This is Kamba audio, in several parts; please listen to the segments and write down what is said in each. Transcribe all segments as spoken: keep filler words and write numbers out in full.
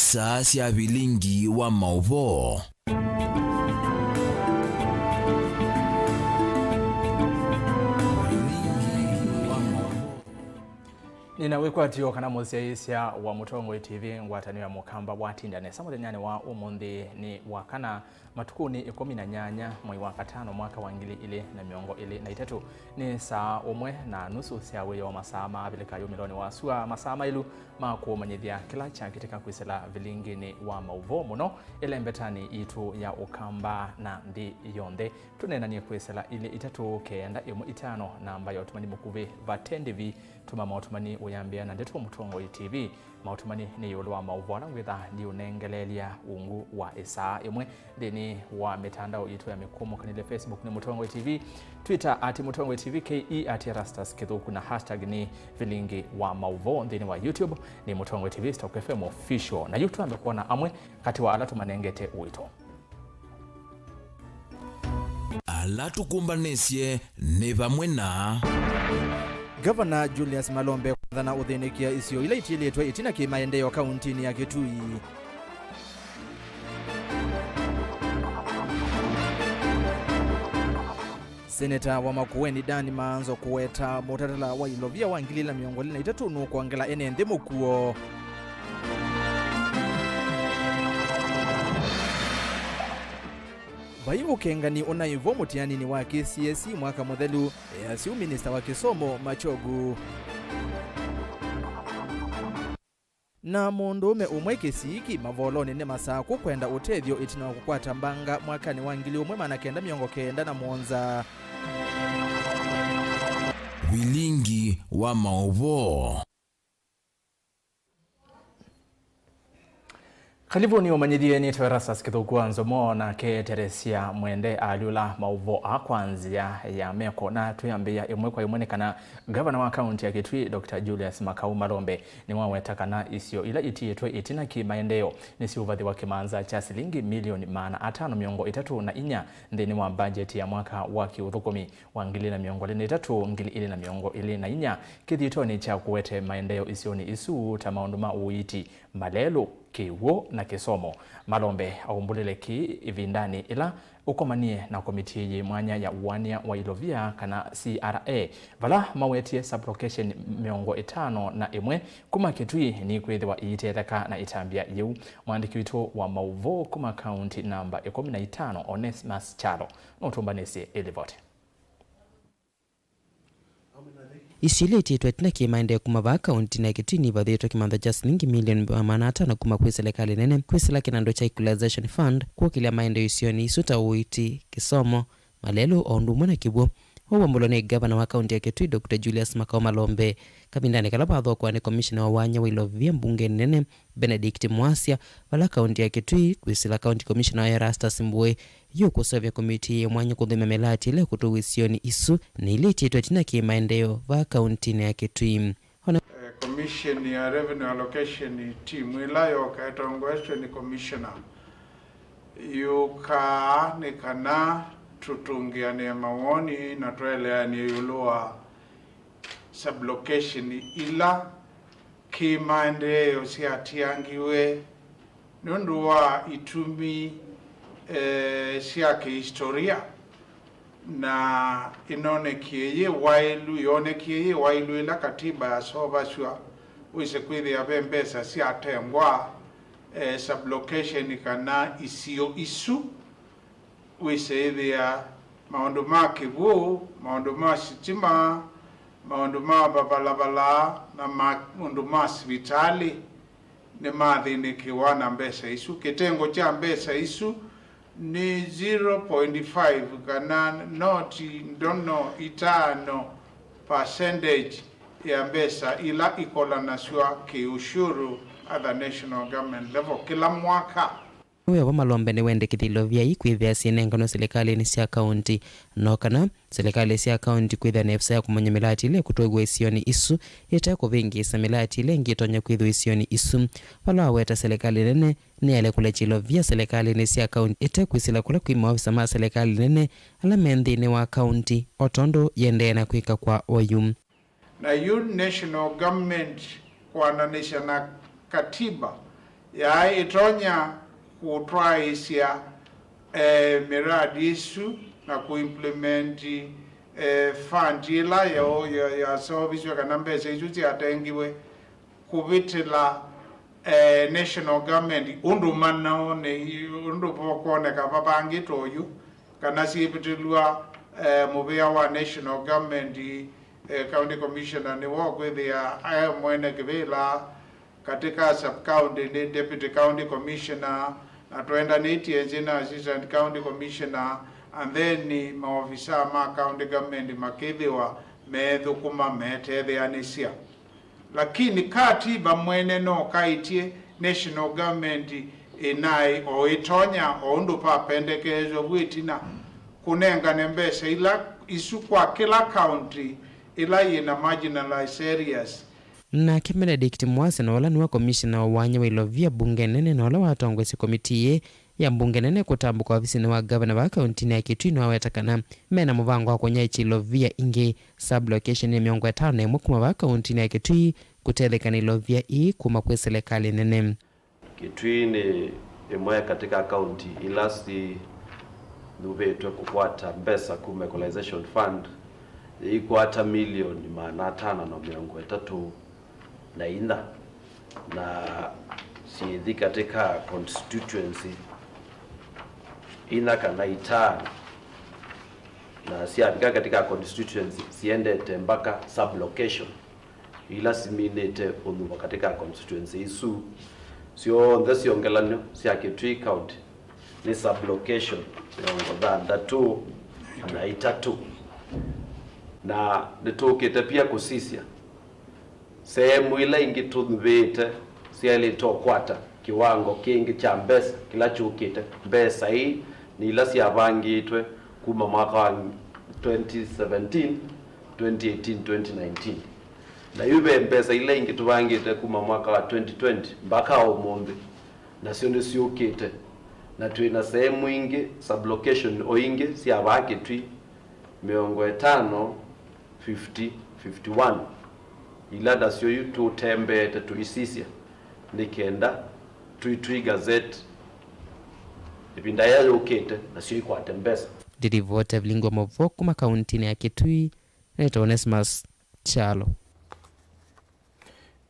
Saa sya vilingi wa maũvoo. Nĩna wĩkwatyo kana mũsyaĩĩsya wa Mũtongoi T V, ngwatanĩo ya Mũkamba watinda nesa mũthenyanĩ wa ũmũnthĩ nĩ wa kana, matukũnĩ ĩkũmi na nyanya mwei wa katano mwaka wa ngili ilĩ na mĩongo ĩlĩ na itatũ, nĩ saa ũmwe na nusu sya wĩoo, masaa ma Avilika yumĩlonĩ wa sua, masaa maĩlu ma kũmanyĩthya kĩla kyakĩtĩka kwĩsĩla vilinginĩ wa maũvoo mũno ĩlembetanĩ yitũ ya Ũkamba na nthĩ yonthe. Tũneenanie kwĩsĩla ilĩ itatũ kenda ĩmwe itano, namba ya ũtũmani mũkuvĩ vate ndĩvi. Tũma maũtũmani ũyambĩa na ndeto Mũtongoi T V. Maũtũmani nĩ ĩũlũ wa maũvoo ala ngwĩtha ndiũnengeleelya ungu wa ĩsaa ĩmwe nthĩnĩ wa mĩtandao yitũ ya mĩkũmũkanĩlye. Facebook nĩ Mũtongoi T V, Twitter at Mũtongoi T V K E, at Erastus Kĩthũku, na hashtag nĩ vilingi wa maũvoo. Nthĩnĩ wa YouTube nĩ Mũtongoi T V Stock F M Official. Na yu twambe kwona amwe katĩ wa ala tũmanengete ũito. Ala tũkũmbanĩsye nĩ vamwe na. Ngavana Julius Malombe kwathana ũthĩnĩkĩa isio ila itiĩlĩtwe ĩtina kĩmaendeeo kauntinĩ ya Kitui. Seneta wa Makueni Dan Maanzo kũweta mũtatala wa ilovia wa ngili ilĩ na mĩongo ĩlĩ na itatũ nũkwongela ene nthĩ mũkuo. Vai ũkengani ũnaĩ vo mũtianinĩ wa K C S E mwaka mũthelu, easya minista wa kĩsomo Machogu. Na mũndũũme ũmwe kĩsiiki mavolonĩ nĩ Masakũ kwenda ũtethyo ĩtina wa kũkwata mbanga mwakanĩ wa ngili ũmwe maana kenda mĩongo kenda na mũonza. Vilingi wa maũvoo. Kalivuni ũmanyĩthye nĩtwe Erastus Kĩthũku wa Nzomo, nake Teresia Mwende alyũla maũvoo aa kwa nzĩa ya meko, na twĩambĩĩa ĩmwe kwa ĩmwe nĩ kana ngavana wa kaunti ya Kitui, Doctor Julius Makau Malombe, nĩwaweta kana isio ila itiĩtwe ĩtina kĩmaendeeo nĩsiũvathĩwa kĩmanza kya silingi milioni maana atano mĩongo ĩtatũ na inya nthĩnĩ wa mbangeti ya mwaka wa kĩũthũkũmi wa ngili na mĩongo ĩlĩ na itatũ, ngili ĩlĩ na mĩongo ĩlĩ na inya, kĩthitonĩ kya kũete maendeeo isionĩ isu ta maũndũ ma ũiiti, malelũ, kĩw'ũ, na kĩsomo. Malombe aumbũlile kĩĩ ĩvindanĩ ĩla ũkomanie na komitii yĩ mwanya ya ũania wa ilovia, kana C R A, vala mawetie sublocation mĩongo ĩtano na ĩmwe kuma Kitui nikwĩthĩwa iitetheka na ĩtambya yĩu. Mwandĩki witũ wa maũvoo kuma kaunti namba ĩkũmi na itano, Onesmus Kyalo, nũtũmbanĩsye ĩlivoti. Isio ila itiĩtwe ĩtina kĩmaendeeo kuma vaa kauntinĩ ya Kitui nivathĩtwe kĩmanza kya silingi milioni maana atano kuma kwĩ silikalĩ nene kwĩsĩla kĩnandũ kya Equalization Fund kũkĩlya maendeeo isionĩ isu ta ũiiti, kĩsomo, malelũ, o ũndũ ũmwe na kĩw'ũ. Ũu wambũlwa nĩ ngavana wa kaunti ya Kitui, Doctor Julius Makau Malombe, kavindanĩ kala vathokwa nĩ komishina wa wanya wa ilovia mbungenĩ nene, Benedict Mwasya, vala kaunti ya Kitui kwĩsĩla County Commissioner Erastus Mbũĩ yũkũseũvya komitii yĩ mwanya kũthũmya mĩlaati ĩla ĩkũtũw'a isionĩ isu na ila itiĩtwe ĩtina kĩmaendeeo vaa kauntinĩ ya Kitui. Ona Eh, Commission ya Revenue Allocation Team ĩla yoka ĩtongoetwe nĩ Commissioner yũkaa nĩ kana tũtũngĩanĩe mawoni na tũeleanĩe ĩũlũ wa sublocation ila kĩmaendeeo syatiangiwe nũndũ wa itumi, eh, sya kĩhistoria, na ĩnonekie yĩ waĩlu, yonekie yĩ waĩlu ĩla katiba yaseũvasw'a, wĩse kwĩthĩa ve mbesa syatengwa, eh, sublocation kana isio isu, wĩseĩthĩa maũndũ ma kĩw'ũ, maũndũ ma sitima, maũndũ ma vavalavala, na maũndũ ma sivitalĩ nĩmathĩnĩkĩwa na mbesa isu. Kĩtengo kya mbesa isu nĩ zero point five kana noti ndono itano percentage ya mbesa ila ikolanasw'a kĩ-ũshuru at the national government level kĩla mwaka. Wĩa wa Malombe nĩ wendekethya ilovia ii kwĩthĩa syĩnenganwe silikalĩnĩ sya kaunti, no kana silikalĩ sya kaunti kwĩthĩa na ĩvisa ya kũmanya mĩlaati ĩla ĩkũtũĩw'a isionĩ isu ĩte kũvĩngĩĩsa mĩlaati ĩla ĩngĩ ĩtonya kwĩthĩwa isionĩ isu. Vala waweta silikalĩ nene nĩyaĩle kũlekya ilovia silikalĩnĩ sya kaunti ĩte kwĩsĩla kũla kwĩ maovisa ma silikalĩ nene ala me nthĩnĩ wa kaunti, o tondũ yĩendee na kwĩka kwa oyu. Na yu national government kwananĩsya na katiba Yaĩ ĩtonya kũtwaĩĩsya, eh, mĩradi ĩsu na kũimplement, eh, fund ĩla yo-, yo-, yaseũvisw'e kana mbesa isu syatengiwe kũvĩtĩla, eh, national government, ũndũ manaone, ũndũ vokwoneka vavangĩtwe ũyu, kana syĩvĩtĩlw'a, eh, mũvĩa wa national government, eh, county commissioner nĩwe ũkwĩthĩa e mwene kĩvĩla, katĩ ka sub county nĩ deputy county commissioner, na twendanĩtye nzĩ na assistant county commissioner, and then maovisaa ma county government makĩthĩwa meethũkũma metetheanĩsya. Lakini katiba mwene no kaĩtye national government ĩnaĩ o ĩtonya, o ũndũ vapendekeezwa vu ĩtina, kũnengane mbesa ila isu kwa kĩla county ĩla yĩna marginalized areas. Nake Benedict Mwasena, ũla nĩwe komishena wa wanya wa ilovia mbunge nene na ũla watongoesye komitii ĩĩ ya mbunge nene kũtambũka ovisinĩ wa ngavana vaa kauntinĩ ya Kitui, nĩwaweta kana mena mũvango wa kũnyaĩĩkya ilovia ingĩ sub-location mĩongo ĩtano na ĩmwe kuma vaa kauntinĩ ya Kitui kũtetheka na ilovia ii kuma kwĩ silikalĩ nene. Kitui nĩ ĩmwe katĩ ka kaunti ila syĩthũvĩtwe kũkwata mbesa kuma Equalization Fund, yĩikwata milioni maana atano na mĩongo ĩtatũ na inya, na syĩthi katĩ ka constituency inya kana itano, na syavika katĩ ka constituency siendete mpaka sub-location ila siminĩte ũnyuvwa katĩ ka constituency isu. Syonthe syongelan'yo sya Kitui County nĩ sub-location mĩongo thanthatũ na itatũ, na nĩtũkĩte pia kũsisya sehemu ila ingĩ tũnyuvĩte syaĩlĩte ũkwata kĩwango kĩngĩ kya mbesa kĩla kyũkĩte. Mbesa ii nĩ ila syavangĩtwe kuma mwaka wa twenty seventeen, twenty eighteen, twenty nineteen. Na yu ve mbesa ila ingĩ tũvangĩte kuma mwaka wa twenty twenty mpaka ũmũnthĩ, nasyo nĩsyũkĩte, na twĩ na sehemu ingĩ, sub-location o ingĩ sya vaa Kitui, mĩongo ĩtano, fifty, fifty-one, ila nasyo yu tũtembeete tũisisya nĩ kenda tũitw'e gazette ĩvinda yĩla yũkĩte, nasyo ikwate mbesa. Ndĩrivoti Evelyn Ngoma Voo kuma kauntinĩ ya Kitui, nĩtawa Onesmus Kyalo.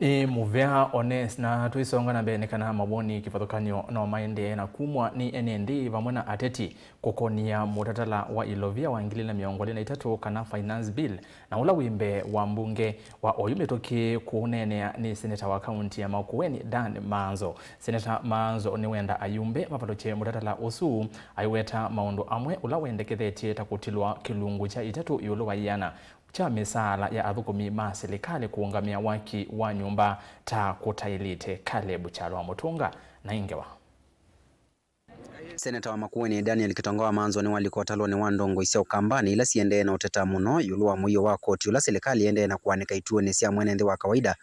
Nĩ mũvea Ones, na tũisonga na mbee nĩ kana mawoni kĩvathũkany'o no maendee na kumwa nĩ ene nthĩ vamwe na ateti kũkonia mũtatala wa ilovia wa ngili ilĩ na mĩongo ĩlĩ na itatũ kana finance bill, na ũla wĩ mbee wa mbunge wa oyu mĩtũkĩ kũũneenea nĩ seneta wa kaunti ya Makueni Dan Maanzo. Seneta Maanzo nĩwenda ayumbe mavalũkye mũtatala ũsu, aiweta maũndũ amwe ũla wendekethetye ta kũtilwa kĩlungu kya itatũ ĩũlũ wa ĩana kya mĩsaala ya athũkũmi ma silikalĩ kũũngamĩa waki wa nyũmba ta kũtaĩlĩte. Caleb Kyalo wa Mũtũnga na ĩ ngewa. Seneta wa Makueni Daniel Kitonga wa Maanzo nĩwalika ũtalonĩ wa ndongoi sya Ũkambanĩ ila siendee na ũteta mũno ĩũlũ wa mũio wa koti ũla silikalĩ ĩendee na kũanĩka ituonĩ sya mwene nthĩ wa kawaida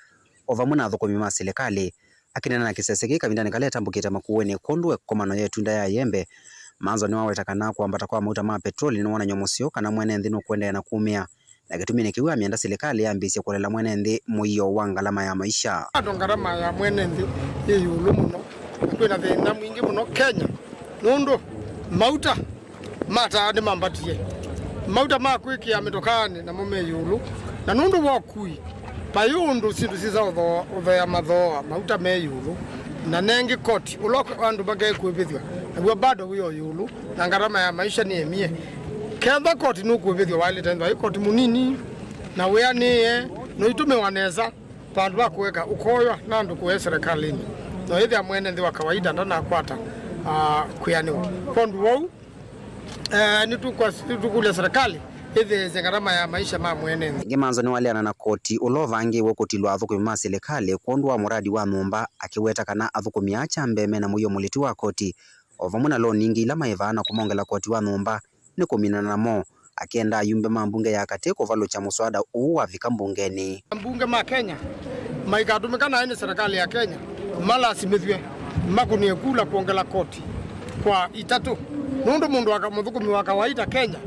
o vamwe na athũkũmi ma silikalĩ. Akĩneena na kĩsese kĩĩ kavindanĩ kala etambũkĩte Makueni kwondũ wa ĩkomano ya ĩtunda ya ĩembe, Maanzo nĩwaweta kana kwambata kwa mauta ma petroli nĩ wonany'o mũseo kana mwene nthĩ nũkũendeea na kumĩa, na kĩtumi nĩ kĩu amyenda silikalĩ yambĩĩsye kũlela mwene nthĩ mũio wa ngalama ya maisha. Ando ngalama ya mwene nthĩ yĩ ĩũlũ mũno, na kwĩna thĩna mwingĩ mũno Kenya nũndũ mauta ma taa nĩmambatie. Mauta ma kwĩkĩa mĩtokaanĩ namo me ĩũlũ, na nũndũ wa ũkui, vai ũndũ syĩndũ syĩsa ũthoo-, ũthea mathooa, mauta me ĩũlũ, na nengĩ koti ũla andũ makae kũĩvĩthw'a naw'o bado wĩ o ĩũlũ, na ngarama ya maisha nĩemie. Ketha koti nũkũĩvĩthw'a waĩlĩte nthwa ĩ koti mũnini, na wĩanĩĩe, na ũitũmĩwa nesa, vandũ va kũeka ũkoywa na andũ kũe serikalĩnĩ, na ĩthĩa mwene nthĩ wa kawaida ndanakwata, ah, kwĩanĩwa. Kwondũ wou, eh, nĩtũkwa-, nĩtũkũlya serikali ĩthĩĩsye ngarama ya maisha ma mwene nthĩ. Ĩngĩ Manzo nĩwaleana na koti ũla ũvangĩĩwe kũtilwa athũkũmi ma silikalĩ kwondũ wa mũradi wa nyũmba, akĩweta kana athũkũmi aa kya mbee mena mũio mũlĩtu wa koti, o vamwe na loni ingĩ ila maĩvaa na kũmongela koti wa nyũmba nĩ kũminana namo, akĩenda ayumbe ma mbunge ya katĩ kũvalũkya mũswada ũũ wavika mbungenĩ. Ambunge ma Kenya maikatũmĩka naĩ nĩ serikali ya Kenya malasimĩthw'e makũnĩe kula kwongela koti kwa itatũ, nũndũ mũndũ wa ka-, mũthũkũmi wa kawaida Kenya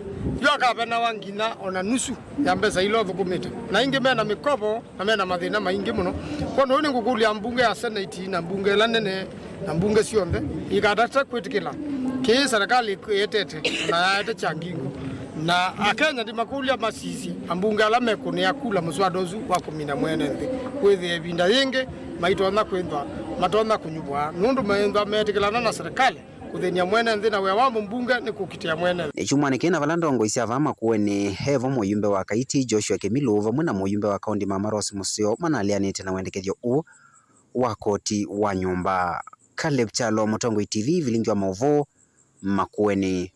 yu akavenawa nginya ona nusu ya mbesa ila ũthũkũmĩte, na ingĩ mena mĩkovo na mena mathĩna maingĩ mũno. Kwondũ ũyũ nĩngũkũlya mbunge ya Senate na mbunge ĩla nene Na mbunge syonthe ikatate kwĩtĩkĩla kĩĩ serikali ĩtete na yaete kya ngingo. Na Akenya ndimakũlya masisye ambunge ala mekũnĩa kula mũswada ũsu wa kũmina mwene nthĩ wĩthĩe ĩvinda yĩngĩ maitonya kwĩthwa matonya kũnyuvwa, nũndũ meĩthwa meetĩkĩlana na serikali kũthĩny'a mwene nthĩ, na wĩa wa mũmbunge nĩ kũkitĩa mwene nthĩ. Nĩ kyumwanĩ kĩĩ na vala ndongoi sya vaa Makueni, evo mũyumbe wa Kaiti Joshua Kĩmilũ vamwe na mũyumbe wa kaũnti Mama Rose Mũseo manaleanĩte na wendekethyo ũũ wa koti wa nyũmba. Caleb Kyalo, Mũtongoi T V, vilingi wa maũvoo, Makueni.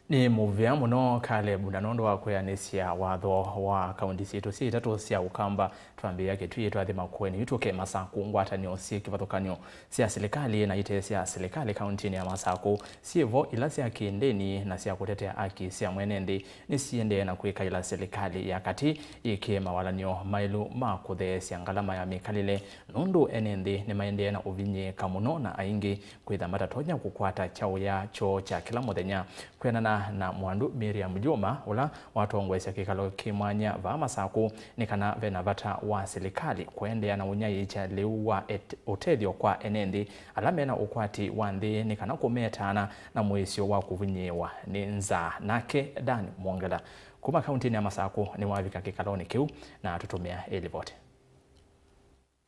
Nĩ mũvea mũno Caleb, na nũndũ wa kwĩanĩsya watho wa kaunti sitũ syĩ itatũ sya Ũkamba, twambĩĩa Kĩtui twathi Makueni yu tũke Masakũ. Ngwatanĩo syĩ kĩvathũkany'o sya silikalĩ na ite sya silikalĩ kauntinĩ ya Masakũ syĩ vo, ila sya kĩndĩni na sya kũtetea aki sya mwene nthĩ nĩsiendee na kwĩkaĩla silikalĩ ya katĩ yĩkĩe mawalany'o maĩlu ma kũtheesya ngalama ya mĩkalĩle, nũndũ ene nthĩ nĩmaendee na ũvinyĩĩka mũno na aingĩ kwĩtha matatonya kũkwata kyaũya kyoo kya kĩla mũthenya. Kwĩanana na Mwandu Miriam Juma, ũla watongoesya kĩkalo kĩ mwanya vaa Masakũ, nĩ kana ve na vata wa silikalĩ kũendeea na ũnyaĩĩkya lĩu wa et-, ũtethyo kwa ene nthĩ ala me na ũkwati wa nthĩ, nĩ kana kũmetaana na mũĩsyo wa kũvinyĩĩwa nĩ nzaa. Nake Dan Mwongela kuma kauntinĩ ya Masakũ nĩwavika kĩkalonĩ kĩu na atũtũmĩa ĩlivoti.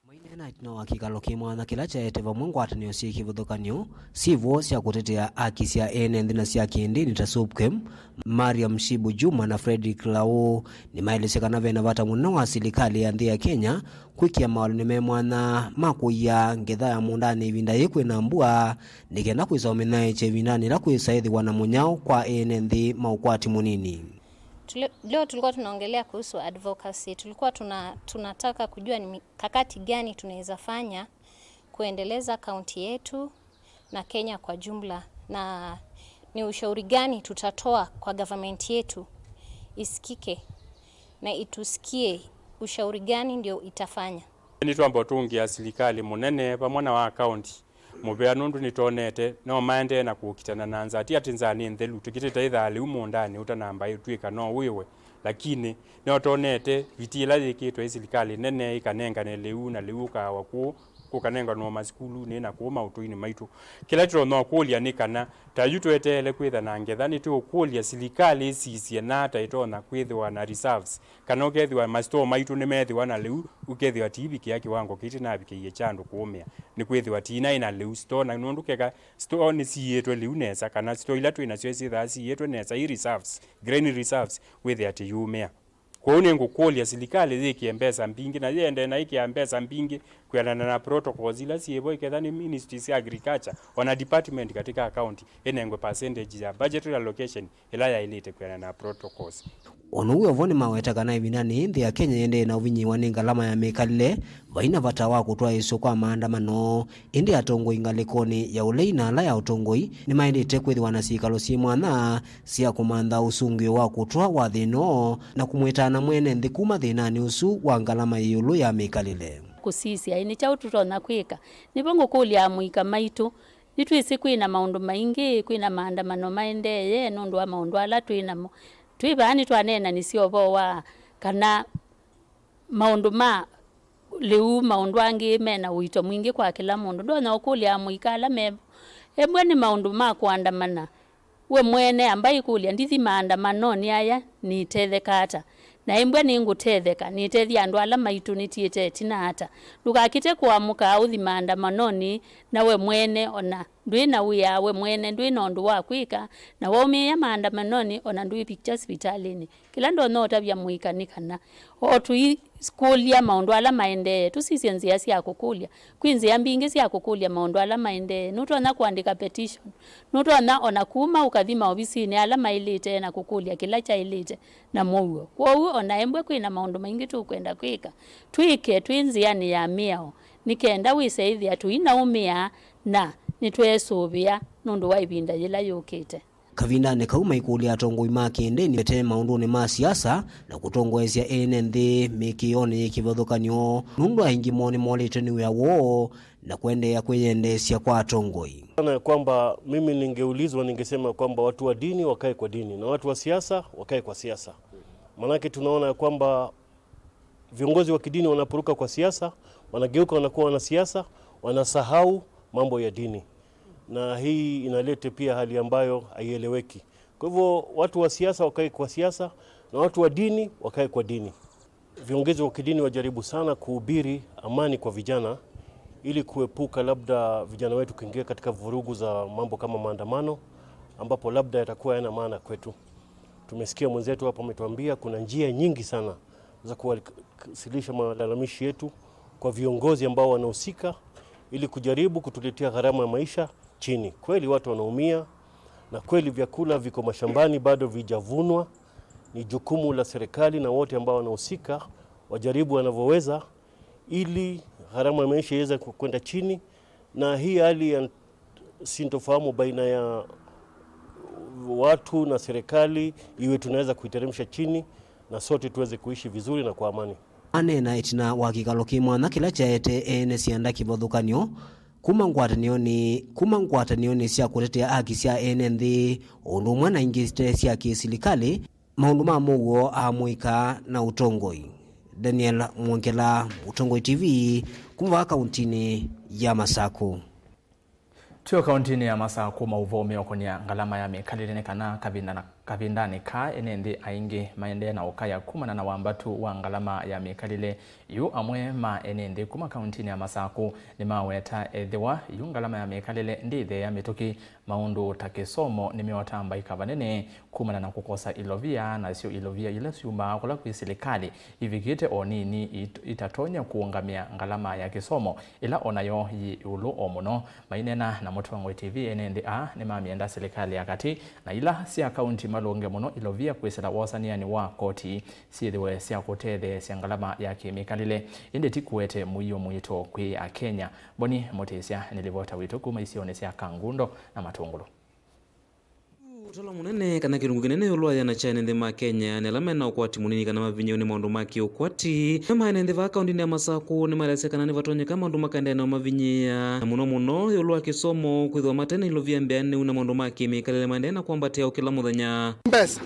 Maineena ĩtina wa kĩkalo kĩ mwanya kĩla kyaete vamwe ngwatanĩo syĩ kĩvathũkany'o syĩ vo sya kũtetea aki sya ene nthĩ na sya kĩndĩni ta SUPKEM, Mariam Shibu Juma na Fredrick Lau nĩmaelesya kana ve na vata mũnene wa silikalĩ ya nthĩ ya Kenya kwĩkĩa mawalany'o me mwanya ma kũia ngetha ya mũũndanĩ ĩvinda yĩĩ kwĩ na mbua, nĩ kenda kwĩsa ũmĩnyaĩĩkya ĩvindanĩ yĩla kwĩsa ĩthĩwa na mũnyao kwa ene nthĩ ma ũkwati mũnini. Tule-, leo tulikuwa tunaongelea kuhusu advocacy. Tulikuwa tuna-, tunataka kujua ni mikakati gani tunaweza fanya kuendeleza kaunti yetu na Kenya kwa jumla, na ni ushauri gani tutatoa kwa government yetu isikike na itusikie ushauri gani ndio itafanya. Nĩtwamba ũtũngĩa silikalĩ mũnene vamwe na wa kaunti mũvea, nũndũ nĩtwonete no maendee na kũkitana na nzaa. Ti atĩ nzaa nĩ nthelu, tũkĩtĩte ĩthaa lĩu mũũndanĩ ũtanamba twĩka no wĩwe, lakini no twonete viti ĩla yĩkĩtwe ĩ silikalĩ nene ĩkanengane lĩu, na lĩu ũkaawa kũũ, kũkanenganwa masukulunĩ na kũũ maũtũinĩ maitũ. Kĩla tũtonya ũkũlya nĩ kana ta yu tweteele kwĩtha na ngetha, nĩtũũkũlya silikalĩ ĩsisye nata ĩtonya kwĩthĩwa na reserves, kana ũkethĩwa masitoo maitũ nĩmethĩwa na lĩu, ũkethĩwa tiivikĩa kĩwango kĩtinavikĩie kya andũ kũũmĩa, nĩkwĩthĩwa tinaĩ na lĩu sitoo, na nũndũ keka sitoo nĩsiĩtwe lĩu nesa, kana sitoo ila twĩ nasyo syĩthaa siĩtwe nesa, i reserves, grain reserves, wĩthĩa tiyũmĩa. Kwoou nĩngũkũlya silikalĩ yĩkĩe mbesa mbingĩ, na yĩendee na ĩkĩa mbesa mbingĩ kwĩanana na protocols ila syĩ vo, iketha nĩ ministry sya agriculture, ona department katika county, ĩnengwe percentage ya budgetary allocation ĩla yaĩlĩte kwĩanana na protocols. O na ũu wĩ o vo, nĩmaweta kana ĩvindanĩ yĩĩ nthĩ ya Kenya yĩendee na ũvinyĩĩwa nĩ ngalama ya mĩkalĩle, vai na vata wa kũtwaĩĩsw'a kwa maandamano. Ĩndĩ atongoi ngalĩkonĩ ya ũlei na ala ya ũtongoi nĩmaĩlĩte kwĩthĩwa na syĩkalo syĩ mwanya sya kũmantha ũsũngĩo wa kũtwa wa thĩna ũũ na kũmwĩtaana mwene nthĩ kuma thĩnanĩ ũsu wa ngalama yĩ ĩũlũ ya mĩkalĩle. Kũsisya, ĩ, nĩ kyaũ tũtonya kwĩka? Nĩvo ngũkũlya amũika maitũ, nĩtwĩsĩ kwĩ na maũndũ maingĩ, kwĩ na maandamano maendeeye nũndũ wa maũndũ ala twĩ namo. Twĩ vaa nĩtwaneenanisye ũvoo wa kana maũndũ ma lĩu, maũndũ angĩ me na ũito mwingĩ kwa kĩla mũndũ. Ndonya ũkũlya amũika ala me vo, embwe nĩ maũndũ ma kũandamana? We mwene amba ĩkũlya, ndithi maandamanonĩ aya nĩtetheka ata? Na embwe nĩngũtetheka nĩtethye andũ ala maitũ nĩtiĩte ĩtina ata? Ndũkakĩte kũamũka ũthi maandamanonĩ na we mwene ona ndwĩ na wĩa, we mwene ndwĩ na ũndũ wa kwĩka, na waumĩĩa maandamanonĩ ona ndwĩvikya sivitalĩnĩ. Kĩla ndonya ũtavya mũika nĩ kana, o tũikũlya maũndũ ala maendee, tũsisye nzĩa sya kũkũlya. Kwĩ nzĩa mbingĩ sya kũkũlya maũndũ ala maendee. Nũtonya kũandĩka petition. Nũtonya ona kuma ũkathi maovisinĩ ala maĩlĩte na kũkũlya kĩla kyaĩlĩte na mũuo. Kwoou ona embwe kwĩ na maũndũ maingĩ tũkwenda kwĩka. Twĩke twĩ nzĩanĩ ya mĩao nĩ kenda wĩse ĩthĩa tũinaũmĩa na nĩtweesũvĩa nũndũ wa ĩvinda yĩla yũkĩte. Kavindanĩ kau maikũlya atongoi ma kĩndĩni mete maũndũnĩ ma siasa na kũtongoesya ene nthĩ mĩkĩonĩ yĩ kĩvathũkany'o, nũndũ aingĩ moo nĩmolĩtwe nĩ wĩa woo na kũendeea kwĩyendeesya kwa atongoi. Sana ya kwamba mimi ningeulizwa, ningesema kwamba watu wa dini wakae kwa dini na watu wa siasa wakae kwa siasa. Maanake tunaona ya kwamba viongozi wa kidini wanaporuka kwa siasa, Wanageuka wanakuwa wanasiasa, wanasahau mambo ya dini. Na hii inaleta pia hali ambayo haieleweki. Kwa hivyo, watu wa siasa wakae kwa siasa na watu wa dini wakae kwa dini. Viongozi wa kidini wajaribu sana kuhubiri amani kwa vijana ili kuepuka labda vijana wetu kuingia katika vurugu za mambo kama maandamano, ambapo labda yatakuwa hayana maana kwetu. Tumesikia mwenzetu hapa ametuambia kuna njia nyingi sana za kuwasilisha malalamishi yetu kwa viongozi ambao wanahusika ili kujaribu kutuletea gharama ya maisha chini. Kweli watu wanaumia, na kweli vyakula viko mashambani bado vijavunwa. Ni jukumu la serikali na wote ambao wanahusika wajaribu wanavyoweza ili gharama ya maisha iweze ku-, kwenda chini, na hii hali ya sintofahamu baina ya watu na serikali iwe tunaweza kuiteremsha chini, na sote tuweze kuishi vizuri na kwa amani. Aneena ĩtina wa kĩkalo kĩ mwanya kĩla kyaete ene syanda kĩvathũkany'o kuma ngwatanĩonĩ, kuma ngwatanĩonĩ sya kũtetea haki sya ene nthĩ, o ũndũ ũmwe na ingĩ ite sya kĩsilikalĩ, maũndũ ma mũuo amũika na ũtongoi. Daniel Mwongela, Ũtongoi T V, kuma vaa kauntinĩ ya Masakũ. Twĩ o kauntinĩ ya Masakũ, maũvoo meũkũnĩa ngalama ya mĩkalĩle nĩ kana kavinda na, kavindanĩ kaa ene nthĩ aingĩ maendee na ũkaya kumana na wambatu wa ngalama ya mĩkalĩle. Yu amwe ma ene nthĩ kuma kauntinĩ ya Masakũ nĩmaweta ethĩwa yu ngalama ya mĩkalĩle ndĩtheea mĩtũkĩ, maũndũ ta kĩsomo nĩmeũtambaĩka vanene kumana na kũkosa ilovia, nasyo ilovia ila syumaa kũla kwĩ silikalĩ ivikĩte o nini it-, itatonya kũũngamĩa ngalama ya kĩsomo, ĩla o nayo yĩ ĩũlũ o mũno. Maineena na Mũtongoi T V, ene nthĩ aa nĩmamyenda silikalĩ ya katĩ na ila sya kaunti malũnge mũno ilovia kwĩsĩla wosanĩanĩ wa koti syĩthĩwe sya kũtetheesya ngalama ya kĩmĩkalĩle, ĩndĩ ti kũete mũio mwito kwĩ Akenya. Boni Mũtĩsya nĩ livota witũ kuma isionĩ sya Kangundo na Matũngũlũ. Ũtalo mũnene kana kĩlungu kĩnene ĩũlũ wa aya na kya ene nthĩ ma Kenya nĩ ala mena ũkwati mũnini kana mavinyĩĩwe nĩ maũndũ ma kĩũkwati. Amwe ma ene nthĩ vaa kauntinĩ ya Masakũ nĩmaelesya kana nĩvatonyeka maũndũ makaendeea na ũmavinyĩĩa, na mũno mũno ĩũlũ wa kĩsomo, kwĩthĩwa mate na ilovia mbeanĩu na maũndũ ma kĩmĩkalĩle maendee na kwambatĩa o kĩla mũthenya. Mbesa.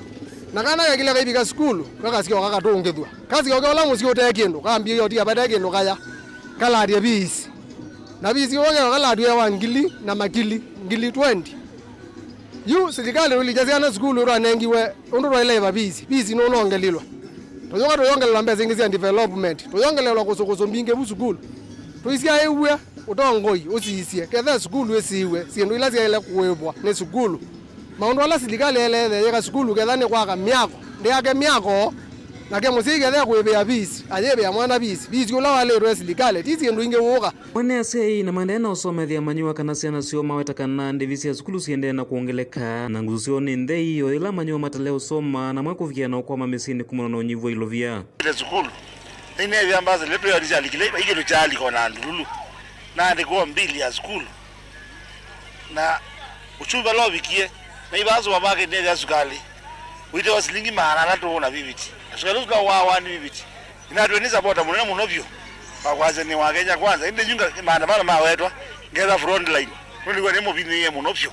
Na kana gekĩlya kaivika sukulu, kakasyoka katũngĩthw'a. Kasyoke ũla mũsyĩ ũte kĩndũ, kambĩĩa ũtia vate kĩndũ kaya, kalatye fees. Na fees ũũ keo kalatwĩe wa ngili na makili, ngili twenty. Yu silikalĩ ũlikya syana sukulu twanengiwe ũndũ twaĩle ĩva fees, fees nũnongelilwa. Tũyũka tũyongelelwa mbesa ingĩ sya development, tũyongelelwa kũsũkũsũ mbingĩ vu sukulu. Tũisyaĩw'e ũtongoi ũsisye, kethe sukulu ĩsiĩwe, syĩndũ ila syaĩle kũĩvwa nĩ sukulu. Maũndũ ala silikalĩ yaĩle ĩthe yĩka sukulu ketha nĩ kwaka myako, ndĩake myako, nake mũsyai kethe kũĩvĩa fees, ayĩvĩa mwana fees, fees ũla walĩtwe silikalĩ, ti syĩndũ ingĩ wũka. Mwene asyai na maendee na ũsomethya amanyĩw'a kana syana syoo maweta kana ndĩvi sya sukulu siendee na kwongeleka, na ngusu syoo nĩ nthei, o yĩla amanyĩw'a matale ũsoma na mwe kũvikĩa na ũkwama mĩsyĩnĩ kumana na ũnyivu wa ilovia. Ile sukulu, nĩneethĩa mbasa ile twĩoni syalikile, vai kĩndũ kyaalika o na ndululu, naandĩkĩwa mbili ya sukulu, na ũchumi vala ũvikie, na ivasũva vake nĩethĩa sukalĩ ũite wa silingi maana atatũ na viviti, na sukalĩ ũsu no wa one viviti. Inatwĩ nĩ sapota mũnene mũno vyũ wa kwasya nĩ wa Kenya Kwanza, ĩndĩ yu nga-, maandamano mawetwa, ngetha front line, nũndũ nĩ mũvinyĩĩe mũno vyũ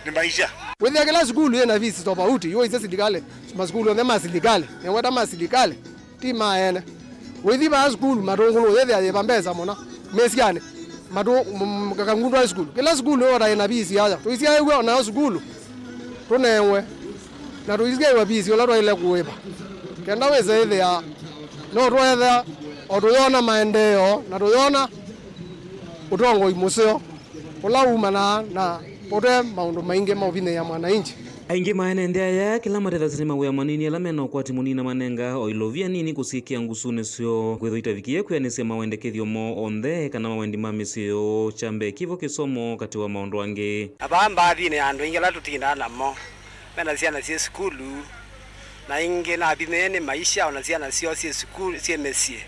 nĩ maisha. Wĩthĩa kĩla sukulu yĩ na fees tofauti, yu ĩsĩ silikalĩ, masukulu onthe ma silikalĩ, nĩweta ma silikalĩ, ti ma ene. Wĩthi vaa sukulu, Matũngũlũ, yĩthĩa yĩva mbesa mũno, mĩsyanĩ, matũ, m-, m-, Kangundo High School, kĩla sukulu yota yĩ na fees yaya, tũisyaĩw'e o nayo sukulu, tũnewe. Na tũisyaĩwa fees ũla twaĩle kũĩva, kenda wĩse ĩthĩa no tweethĩa o tũyona maendeeo na tũyona ũtongoi mũseo ũla umanaa na ũte maũndũ maingĩ ma ũvinyĩĩa mwananchi. Aingĩ ma ene nthĩ aya kĩla matethasya nĩ mawĩa manini ala mena ũkwati mũnini na manenga o ilovia nini kũsyĩkĩa ngusunĩ syoo, kwĩthwa itavikĩe kwĩanĩsya mawendekethyo moo onthe kana mawendi ma mĩsyĩ yoo, kya mbee kĩvo kĩsomo katĩ wa maũndũ angĩ. Na vaa mbaathinĩ ya andũ aingĩ ala tũtindaa namo, mena syana syĩ sukulu, na ingĩ navinyĩĩe nĩ maisha, o na syana syoo syĩ sukulu, syĩ mĩsyĩ,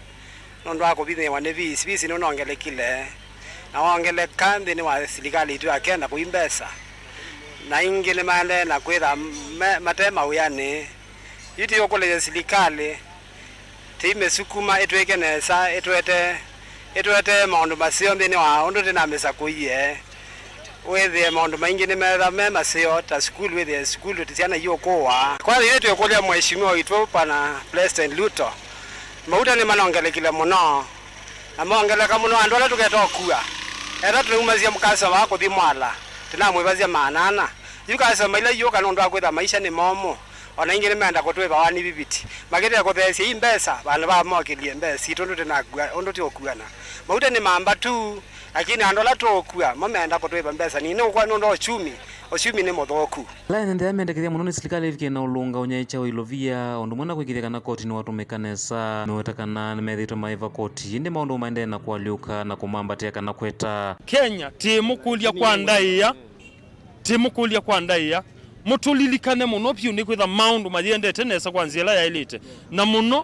nũndũ wa kũvinyĩĩwa nĩ fees. Fees nũnongelekile, na wongeleka nthĩnĩ wa silikalĩ itũ ya Kenya kũi mbesa, na ingĩ nĩmaendee na kwĩtha me, mate mawĩanĩ. Yu tũikũlĩlya silikalĩ, tũimĩsukuma ĩtwĩke nesa, ĩtũete, ĩtũete maũndũ maseo nthĩnĩ wa ũndũ tũnamĩsakũie. Wĩthĩe maũndũ maingĩ nĩmetha me maseo, ta sukulu, wĩthĩe sukulu ti syana iũkũwa. Kwanza ithyĩ twĩkũlya Mheshimiwa witũ Bwana President Ruto, mauta nĩmanongelekile mũno, Na mongeleka mũno andũ ala tũketa ũkua. Ethĩwa tũnaumasya customer wa kũthi Mwala, tũnamwĩvasya maana ana. Yu customer ila iũka nũndũ wa kwĩtha maisha nĩ momũ, o na ingĩ nĩmeenda kũtwĩva wani viviti. Makĩte kũtheesya i mbesa, vandũ va mokĩlye mbesa sitũ ũndũ tũnakua, ũndũ tũũkuana. Mauta nĩ mamba tu, lakini andũ ala tũũkua, mo meenda kũtwĩva mbesa nini ũkwa nũndũ wa uchumi, uchumi nĩ mũthũku. Ala ene nthĩ aya mendekethya mũno nĩ silikalĩ ĩvikĩe na ũlũnga ũnyaĩĩkya wa ilovia, ũndũ ũmwe na kwĩkĩĩthya kana koti nĩwatũmĩka nesa. Meweta kana nĩmethĩĩtwe maĩva koti, ĩndĩ maũndũ maendee na kũalyũka na kũmambatĩa kana kweta. Kenya, tĩmũkũlya kwa ndaĩa, tĩmũkũlya kwa ndaĩa, mũtũlilikane mũno vyũ nĩkwĩtha maũndũ mayendete nesa kwa nzĩa ĩla yaĩlĩte. Na mũno,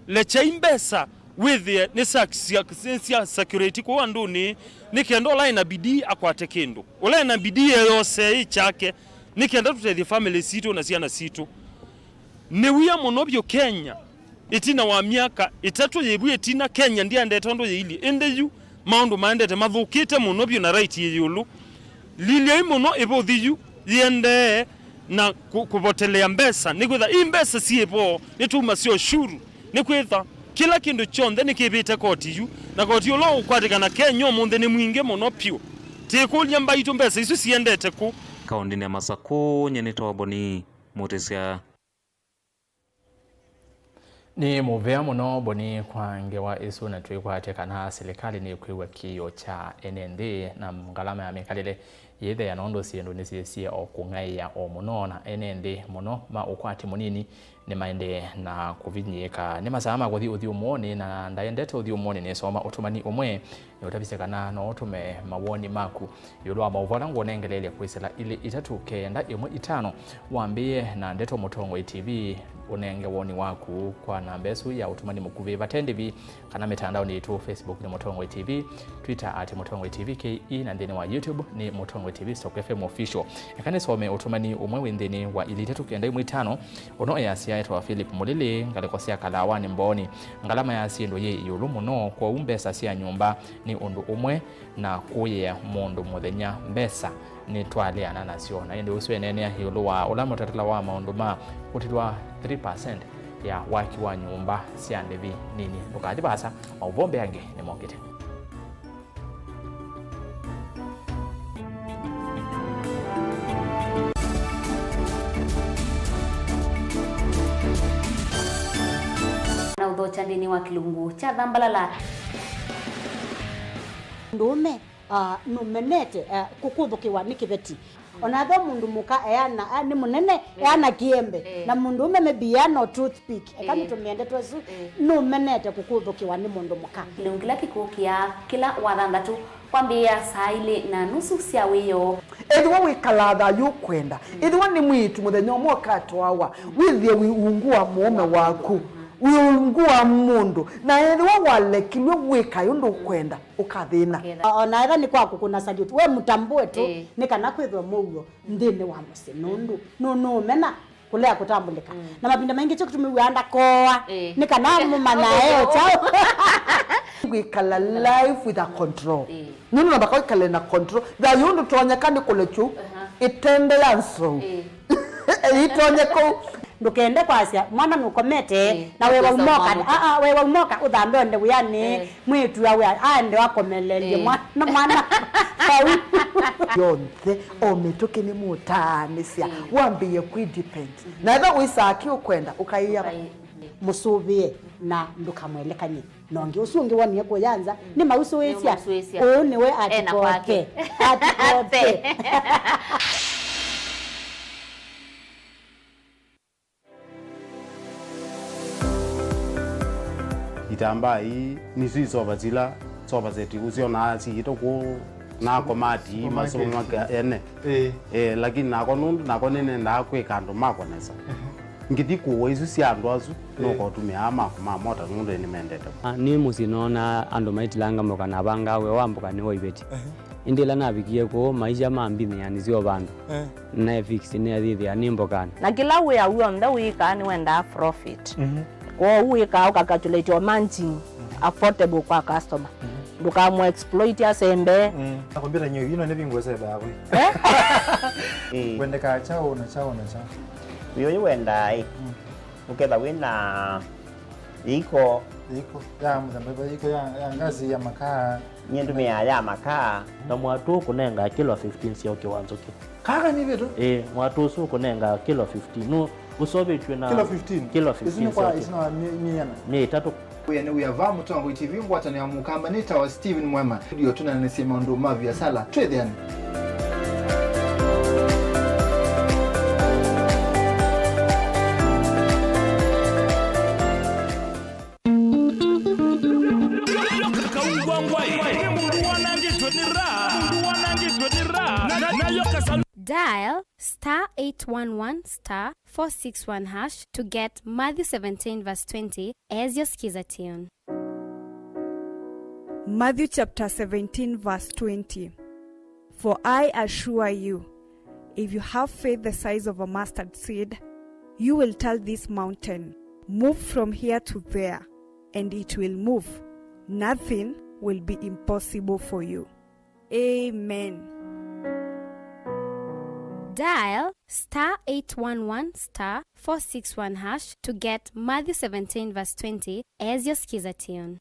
lekyai mbesa wĩthĩe nĩ sya, sya, nĩ sya circulate kũu andũnĩ, nĩ kenda ũla ena bidii akwate kĩndũ. Ũla ena bidii eyosee ĩ kyake, nĩ kenda tũtethye family sitũ na syana sitũ. Nĩ wia mũno vyũ Kenya, ĩtina wa myaka ĩtatũ yĩvu ĩtina, Kenya ndyaendete ũndũ yĩilyĩ. Ĩndĩ yu, maũndũ maendete mathũkĩte mũno vyũ na rate yĩ ĩũlũ. Lilyai mũno ĩvũthi yu yĩendee na kũ-, kũvotelea mbesa, nĩkwĩtha i mbesa syĩ vo, nĩtũumasya ũshuru, nĩkwĩtha kĩla kĩndũ kyonthe nĩkĩvĩte koti yu, na koti ũla ũkwatĩkana Kenya ũmũnthĩ nĩ mwingĩ mũno vyũ. Tĩkũlya mbaitũ mbesa isu siendete kũ? Kaũndĩnĩ ya Masakũ, nyie nĩtawa Boni Mũtĩsya. Nĩ mũvea mũno Boni kwa ngewa ĩsu, na twĩkwatya kana silikalĩ nĩkwĩw'a kĩĩo kya ene nthĩ na ngalama ya mĩkalĩle yĩthea, nũndũ syĩndũ nĩsyĩsie o kũng'aĩa o mũno, na ene nthĩ mũno ma ũkwati mũnini nĩmaendee na kũvinyĩĩka. Nĩ masaa ma kũthi ũthyũmũonĩ, na ndaendete ũthyũmũonĩ nĩsoma ũtũmani ũmwe nĩũtavisye kana no ũtũme mawoni maku ĩũlũ wa maũvoo ala ngũnengeleelye kwĩsĩla ilĩ itatũ kenda ĩmwe itano. Wambĩĩe na Ndeto Mũtongoi T V, ũnenge woni waku kwa namba ĩsu ya ũtũmani mũkuvĩ vate ndĩvi, kana mĩtandaonĩ yitũ, Facebook nĩ Mũtongoi T V, Twitter at Mũtongoi T V K E, na nthĩnĩ wa YouTube nĩ Mũtongoi T V Stock F M Official. Eka nĩsome ũtũmani ũmwe wĩ nthĩnĩ wa ilĩ itatũ kenda ĩmwe itano. Ũno easya etwa Philip Mũlili, ngalĩko sya Kalawanĩ Mbooni. Ngalama ya syĩndũ yĩ ĩũlũ mũno, kwoou mbesa sya nyũmba nĩ ũndũ ũmwe na kũyĩa mũndũ mũthenya mbesa nĩtwaleana nasyo. Na ĩndĩ ũsu eneenea ĩũlũ wa ũla mũtalatala wa maũndũ ma kũtilwa three percent ya waki wa nyũmba sya ndĩvi nini. Ndũkathi vaasa, maũvoo mbeange nĩmokĩte. Na ũthokya nthĩnĩ wa kĩlungu kya thambalala. Mũndũũme, ah, nũmenete, ah, kũkũthũkĩwa nĩ kĩveti. Ona ethĩwa mũndũ mũka eana, ah, nĩ mũnene, eana kĩembe. Eh. Na mũndũũme maybe eana o toothpick. Eka, eh, nĩtũmĩende twesu, eh, nũmenete kũkũthũkĩwa nĩ mũndũ mũka. Kĩlungu kĩla kĩkũkĩa kĩla wathanthatũ kwambĩĩa saa ilĩ na nusu sya wĩoo. Ethĩwa wĩkalaa thayũ ũkwenda, ethĩwa nĩ mwĩĩtu mũthenya ũmwe ũkatwawa, wĩthĩe wĩ ungu wa mũũme waku, wĩ ungu wa mũndũ, na ethĩwa walekilw'e wĩkae ũndũ ũkwenda, ũkathĩna. Ũkethĩa. O-, ona ethĩwa nĩ kwa kũkũna salute, we mũtambũe tu, ĩĩ, nĩ kana kwĩthwe mũuo nthĩnĩ wa mũsyĩ, nũndũ nũ-, nũũmena kũlea kũtambũlĩka. Mm. Na mavinda maingĩ kyo kĩtumi wĩaa ndakoa, ĩĩ, nĩ kana mũmanya e o kyaũ. Kwĩkala life with a control. Ĩĩ. Nũndũ namba kwĩkala na control. Thayũ ndũtonyeka nĩ kũlekyu, aha, ĩtende ya nsou. Ĩĩ. Ĩtonye kũu. Ndũkende kwasya mwana nũkomete, ĩĩ, na wewa ũkĩsa ũmoka. Mwana. Ah, ah, wewa ũmoka ũthambe onde wĩanĩ. Ĩĩ. Mwĩĩtu awe aende wakomelelye, ĩĩ, mwana, mwana vau. Yonthe, o mĩtũkĩ nĩmũtaanĩsya, ĩĩ, wambĩĩe kwĩ depend. Mhm. Na ethĩwa wĩsaa kĩ ũkwenda, ũkaĩa. Ũkaĩ-, mũsũvĩe na ndũkamwelekany'e na ũngĩ. Ũsu ũngĩ wonie kũya nza, mm, nĩ mausũĩsya. Nĩ mausũĩsya. Ũũ nĩwe ena kwake. Atikote. Atikote. Itambaa ii nĩsyo isova sila sofa set ũsyonaa siĩtwe kũu na komati, supermarket, masomo make ene. Ĩĩ. Eh, lakini nakwa nũndũ nakwa nĩnendaa kwĩka andũ makwa nesa. Ehe. Ngĩthi kũũa isu sya andũ asu, ĩĩ, nũkotũmĩaa maku ma mota nũndũ nĩmendete. Ah, nĩ mũsyĩ noonaa andũ maitilanga mboka na avangaa wĩa wa mboka nĩ wa iveti. Ehe. Ĩndĩ ĩla navikie kũu, maisha mambinĩanĩsya o vandũ. Eh. Naefix nĩathĩthĩa nĩ mbokanĩ. Na kĩla wĩa w'onthe wĩkaa nĩwendaa profit. Mhm. Kwoou wĩkaa ũkacalculate o margin, mhm, affordable kwa customer. Mhm. Ndũkamũ exploit asembe. Mm. Na kompyuta nyo ino nĩ vingu sebe hapo. Eh? Mm. Wendeka chao na chao na chao. Wĩ ũyũ wendaa ĩ. Mm. Ũketha wĩna iko Iko ya mũthemba ĩva? Iko ya, ya ngasi ya makaa. Nyie ndũmĩaa ya makaa. Na mwatũ ũkũnengaa kilo fifteen sya ũkĩ wa nzũkĩ. Kaka nĩ vĩtũ. Ĩĩ, mwatũ ũsu ũkũnengaa kilo fifteen. Nũ ũseũvĩtw'e na kilo fifteen? Kilo fifteen sya ũkĩ. Ĩsu nĩ kwa ĩtina wa myei ĩana? Myei ĩtatũ. Wĩa nĩ wĩa va Mũtongoi T V, ngwatanĩo ya Mũkamba nĩ tawa Steven Mwema. Ndio tũnanĩsye maũndũ ma viasala. Twĩthĩane. Kaungwa ngwai. Mũndũ wanangĩtwe nĩ raha. Mũndũ wanangĩtwe nĩ raha. Na, na, nayo kasa- Dial star eight one one star four six one hash to get Matthew seventeen verse twenty as your skiza tune. Matthew chapter seventeen, verse twenty. For I assure you, if you have faith the size of a mustard seed, you will tell this mountain, 'Move from here to there,' and it will move. Nothing will be impossible for you. Amen. Dial star eight one one star four six one hash to get Matthew seventeen verse twenty as your skiza tune.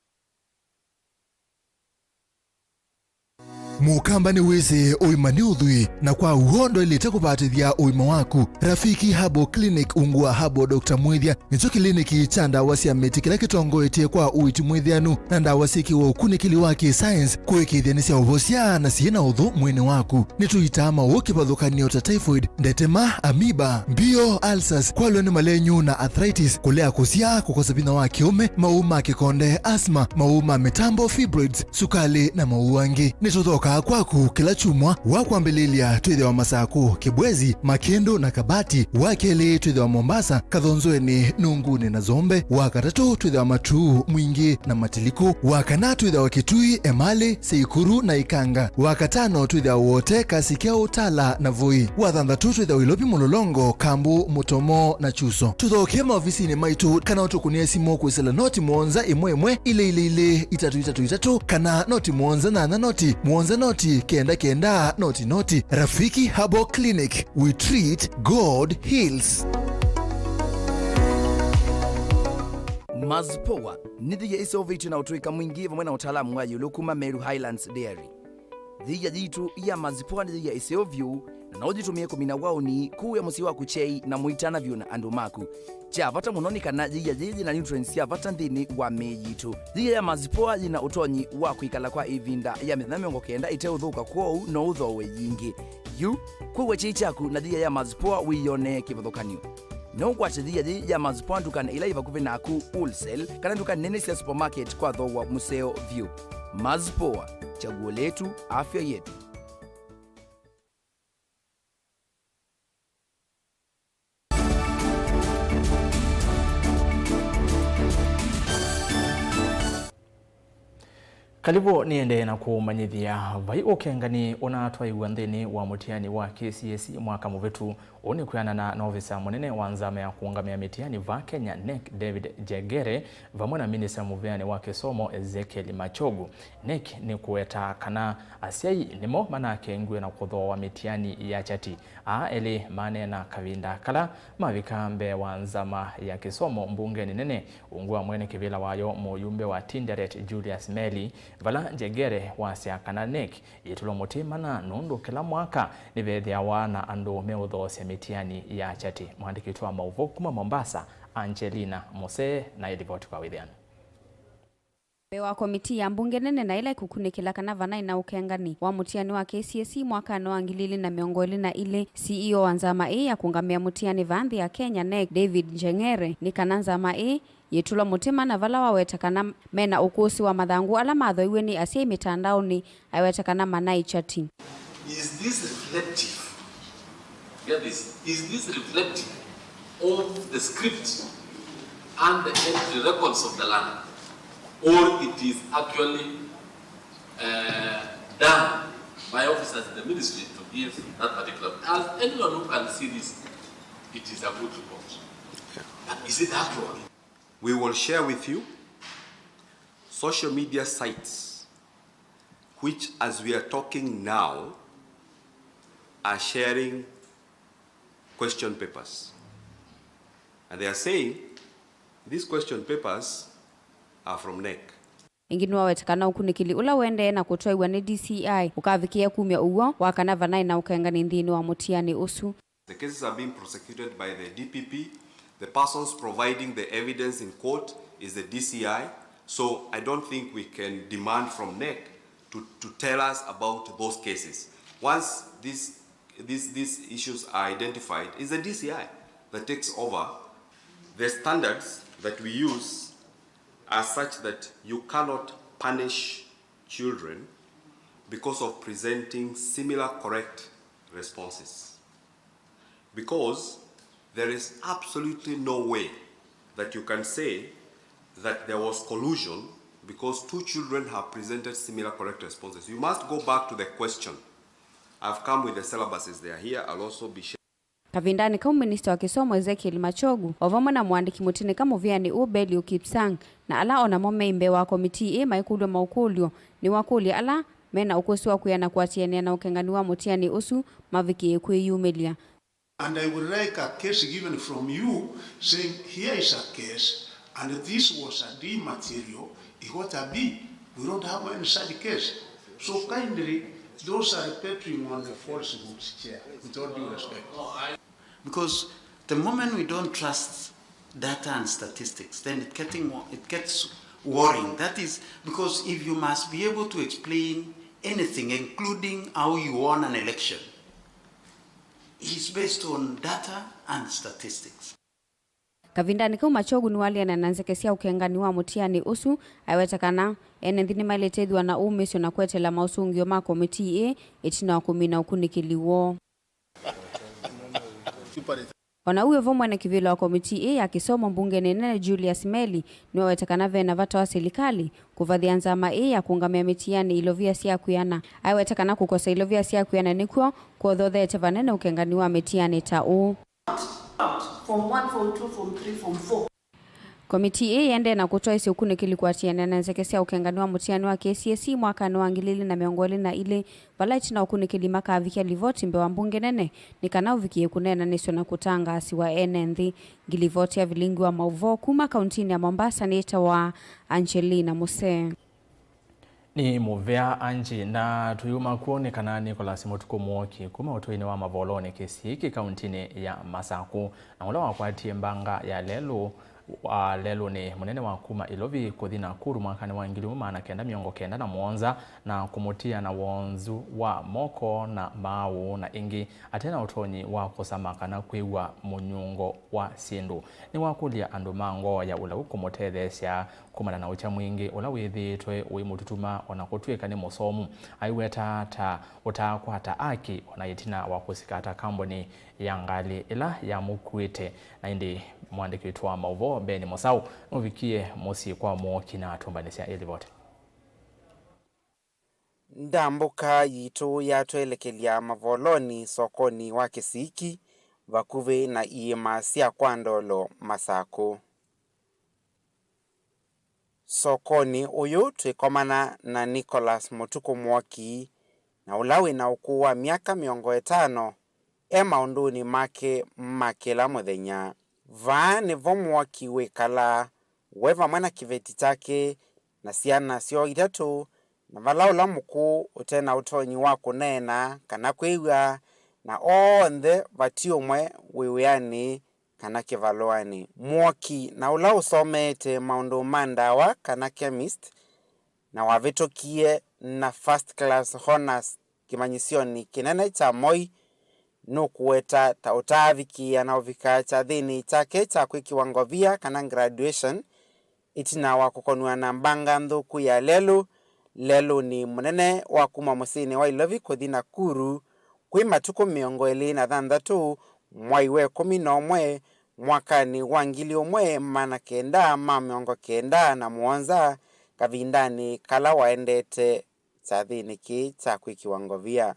Mũkamba nĩwĩsĩ ũima nĩ ũthwii, na kwa w'o ndwaĩlĩte kũvatĩthya ũima waku. Rafiki Herbal Clinic ungu wa Herbal Doctor Mwĩthya nĩkyo kĩliniki kya ndawa sya mĩtĩ kĩla kĩtongoetye kwa ũiiti mwĩthĩanu na ndawa syĩkĩwe ũkunĩkĩli wa kĩ-science kũĩkĩĩthya nĩsyaũvosya na syĩ na ũthũ mwĩĩnĩ waku. Nĩtũitaa maũũ kĩvathũkany'o ta typhoid, ndetema, amoeba, mbio, ulcers, kwalw'a nĩ malenyu na arthritis, kũlea kũsyaa, kũkosa vinya wa kĩũme, maũũ ma kĩkonde, asthma, maũũ ma mĩtambo, fibroids, sukalĩ, na maũũ angĩ. Nĩtũthokaa kwaku kĩla kyumwa. Wa kwambĩlĩlya twĩthĩawa Masakũ, Kĩbwezi, Makĩndũ, na Kabati. Wa kelĩ twĩthĩawa Mombasa, Kathonzweni, Nungunĩ, na Zombe. Wa katatũ twĩthĩawa Matuu, Mwingĩ, na Matiliku. Wa kana twĩthĩawa Kitui, Emali, Seikuru, na Ikanga. Wa katano twĩthĩawa Wote, Kasikya, Utala, na Voi. Wa thanthatũ twĩthĩawa Ilovi, Mlolongo, Kambu, Mutomo, na Chuso. Tũthokee maovisinĩ maitũ kana ũtũkũnĩe simũ kwĩsĩla noti mũonza ĩmwe ĩmwe ilĩ ilĩ ilĩ itatũ itatũ itatũ kana noti mũonza nyanya noti mũonza noti kenda kenda noti noti. Rafiki Herbal Clinic, we treat, God heals. Mazpoa nĩ thia ĩseũvĩtw'e na ũtũĩka mwingĩ vamwe na ũtaalamu wa ĩũlũ kuma Meru Highlands Dairy. Yĩia yitũ ya Mazpoa nĩ yĩia ĩseo vyũ, na no ũyĩtũmĩe kũmina waũni, kũĩa mũsyĩ waku kyei, na mũitana vyũ na andũ maku. Kya vata mũno nĩ kana yĩia yĩĩ yĩna nutrients sya vata nthĩnĩ wa mĩĩ yitũ. Yĩia ya Mazpoa yĩna ũtonyi wa kwĩkala kwa ĩvinda ya mĩthenya mĩongo kenda ĩteũthũka, kwoou no ũthooe yingĩ. Yu, kũĩa kyei kyaku na yĩia ya Mazpoa wĩyonee kĩvathũkany'o. No ũkwate yĩia yĩĩ ya Mazpoa ndukanĩ ila yĩ vakuvĩ naku, wholesale, kana nduka nene sya supermarket kwa thooa mũseo vyũ. Mazpoa, chaguo letu, afya yetu. Kalĩvo nĩendee na kũmanyĩthya vai ũkengani ũnatwaiwa nthĩnĩ wa mũtiani wa K C S E mwaka mũvĩtu. Ũũ nĩ kwĩanana na ovisa mũnene wa nzama ya kũũngamĩa mĩtiani va Kenya, NEC, David Njengere, vamwe na minista mũvĩanĩ wa kĩsomo, Ezekiel Machogu. NEC nĩkũweta kana asyai nĩmo manakengiwe na kũthooa mĩtiani ya chati. Aa elĩ maneena kavinda kala mavika mbee wa nzama ya kĩsomo mbungenĩ nene, ungu wa mwene kĩvĩla wayo mũyumbe wa Tinderet, Julius Meli, vala Njengere wasya kana NEC yĩtũlwa mũtĩ mana nũndũ kĩla mwaka nĩvethĩawa na andũ meũthoosya mĩtiani ya chati. Mũandĩki witũ wa maũvoo kuma Mombasa, Angelina Mose, na ĩlivoti kwa wĩthĩano. Mbee wa komitii ya mbunge nene na ĩla ĩkũkunĩkĩla kana vanaĩ na ũkengani wa mũtiani wa K C S E mwakanĩ wa ngili ilĩ na mĩongo ĩlĩ na ilĩ, C E O wa nzama ĩĩ ya kũũngamĩa mũtiani vaa nthĩ ya Kenya, NEC, David Njengere, nĩ kana nzama ĩĩ yĩtũlwa mũtĩ mana vala waweta kana mena ũkũsĩ wa mathangũ ala mathoiw'e nĩ asyai mĩtandaonĩ, aiweta kana manaĩ chati. Is this reflective? Get this. Is this reflective of the script and the entry records of the land? Or it is actually, uh, done by officers in the ministry to give that particular? As anyone who can see this, it is a good report. But is it accurate? We will share with you social media sites which, as we are talking now, are sharing question papers. And they are saying these question papers uh, from NEC. Ĩngĩ nĩwaweta kana ũkunĩkĩli ũla ũendee na kũtwaĩwa nĩ D C I ũkavikĩĩa kumya ũw'o wa kana vanaĩ na ũkengani nthĩnĩ wa mũtianĩ ũsu. The cases are being prosecuted by the D P P. The persons providing the evidence in court is the D C I. So I don't think we can demand from NEC to, to tell us about those cases. Once these, these, these issues are identified, it's the D C I that takes over. The standards that we use are such that you cannot punish children because of presenting similar correct responses. Because there is absolutely no way that you can say that there was collusion because two children have presented similar correct responses. You must go back to the question. I've come with the syllabuses, they are here. I'll also be sharing. Kavindanĩ kau, minista wa kĩsomo Ezekiel Machogu o vamwe na mũandĩki mũtĩnĩka mũvĩanĩ ũũ Belio Kipsang na ala o namo meĩ mbee wa komitii ĩĩ maikũlw'a maũkũlyo nĩ wakũlya ala me na ũkũsĩ wa kwĩana kũatĩanĩa na ũkengani wa mũtianĩ ũsu mavikĩe kwĩyumĩlya. And I would like a case given from you saying, here is a case and this was a D material, it got a B. We don't have any such case. So kindly, those are perpetering on the falsehoods, Chair, with all due respect. Because the moment we don't trust data and statistics, then it, getting, it gets worrying. That is because if you must be able to explain anything, including how you won an election, is based on data and statistics. Kavindanĩ kau, Machogu nĩwaleana na nzeke sya ũkengani wa mũtianĩ ũsu, aiweta kana ene nthĩ nĩmaĩlĩte ĩthĩwa na ũmĩsyo na kweteela maũsũngĩo ma komitii ĩĩ ĩtina wa kũmina ũkunĩkĩli woo. O na ũu wĩ vo, mwene kĩvĩla wa komitii ĩĩ ya kĩsomo mbungenĩ nene Julius Meli nĩwaweta kana ve na vata wa silikalĩ kũvathĩa nzama ĩĩ ya kũũngamĩa mĩtianĩ ilovia sya kwĩana. Aiweta kana kũkosa ilovia sya kwĩana nĩkw'o kũothoothete vanene ũkengani wa mĩtianĩ ta ũũ. Form one, form two, form three, form four. Komitii ĩĩ ĩendee na kũtwaĩsya ũkunĩkĩli kũatĩanĩa na nzeke sya ũkengani wa mũtiani wa K C S E mwakanĩ wa ngili ili na mĩongo ĩlĩ na ilĩ, vala ĩtina wa ũkunĩkĩli makavikĩa livoti mbee wa mbunge nene nĩ kana ũvikĩe kũneenanĩsw'a na kũtangaasiwa ene nthĩ. Ngilivoti ya vilingi wa maũvoo kuma kauntinĩ ya Mombasa nĩtawa Angelina Musee. Nĩ mũvea Angie, na tũyuma kw'o nĩ kana Nicholas Mũtukũ Mwoki kuma ũtũinĩ wa Mavolonĩ Kĩsiĩki kauntinĩ ya Masakũ, na ũla wakwatie mbanga ya lelũ wa lelũnĩ mũnene wa kuma Ilovi kũthi Nakuru mwakanĩ wa ngili ĩmwe maana kenda mĩongo kenda na mũonza na kũmũtia na wonzu wa moko na maaũ na ĩngĩ ate na ũtonyi wa kũsama kana kwĩw'a mũnyungo wa syĩndũ. Nĩwakũlya andũ ma ngoo ya ũlau kũmũtetheesya kumana na ũkya mwingĩ ũla wĩthĩĩtwe ũimũtutuma o na kũtw'ĩka nĩ mũsomu. Aiweta ta ũtaakwata aki o na ĩtina wa kũsikata kambuni ya ngalĩ ĩla yamũkuĩte. Na ĩndĩ mũandĩki witũ wa maũvoo Ben Mũsaũ nũvikie mũsyĩ kwa Mwoki na atũmbanĩsya ĩlivoti. Ndambũka yitũ yatwelekelya Mavolonĩ sokonĩ wa Kĩsiĩki, vakuvĩ na iĩma sya kwa Ndolo, Masakũ. Sokonĩ ũyũ twĩkomana na Nicholas Mũtukũ Mwoki, na ũla wĩ na ũkũũ wa myaka mĩongo ĩtano, e maũndũnĩ make ma kĩla mũthenya. Vaa nĩvo Mwoki wĩkalaa, we vamwe na kĩveti kyake na syana syoo itatũ, na vala ũla mũkũũ ũte na ũtonyi wa kũneena kana kwĩw'a, na onthe vati ũmwe wĩ wĩanĩ kana kĩvalũanĩ. Mwoki, na ũla ũsomeete maũndũ ma ndawa kana chemist, na wavĩtũkie na first class honours kĩmanyĩsyonĩ kĩnene kya Moi, nũkũweta ta ũtaavikĩĩa na ũvika kyathĩnĩ kyake kya kwĩkĩwa ngovia kana graduation, ĩtina wa kũkonw'a na mbanga nthũku ya lelũ lelũnĩ mũnene wa kuma mũsyĩnĩ wa Ilovi kũthi Nakuru kwĩ matukũ mĩongo ĩlĩ na thanthatũ mwai wa ĩkũmi na ũmwe mwakanĩ wa ngili ĩmwe maana kenda ma mĩongo kenda na mũonza, kavindanĩ kala waendete kyathĩnĩ kĩĩ kya kwĩkĩwa ngovia.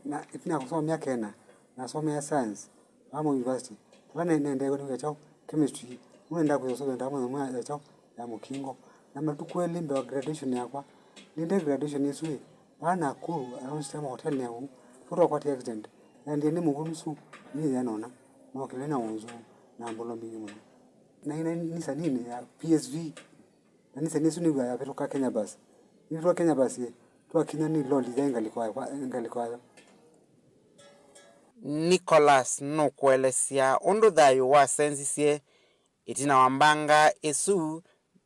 Na ĩtina wa kũsoma myaka ĩna, nasomea science vaa Moi University. Vala ne- nendee nĩwĩa kyaũ, chemistry. Nũendaa kwĩsũvĩa ndawa mũthenya ũmwe ya kyaũ, ya mũkingo. Na matukũ elĩ mbee wa graduation yakwa, nĩndĩ graduation ĩsu ĩ, vaa Nakuru, around Sitema Hotel nĩ ũu, tũtwakwatie accident. Naendie nĩ mũw'o nusu, nĩyĩa nona, nookĩlwe na wonzu na mbũlo mbingĩ mũno. Naĩ nĩ sanini ya P S V. Na nĩsĩ nĩsu nĩw'a yavĩtũka Kenya Bus. Nĩvĩtũka Kenya Bus ĩ, twakinya nĩ loli yaĩ ngalĩko yayo, kwa- ngalĩko yayo. Nicholas nũkũelesya ũndũ thayũ wasenzisye ĩtina wa mbanga ĩsu,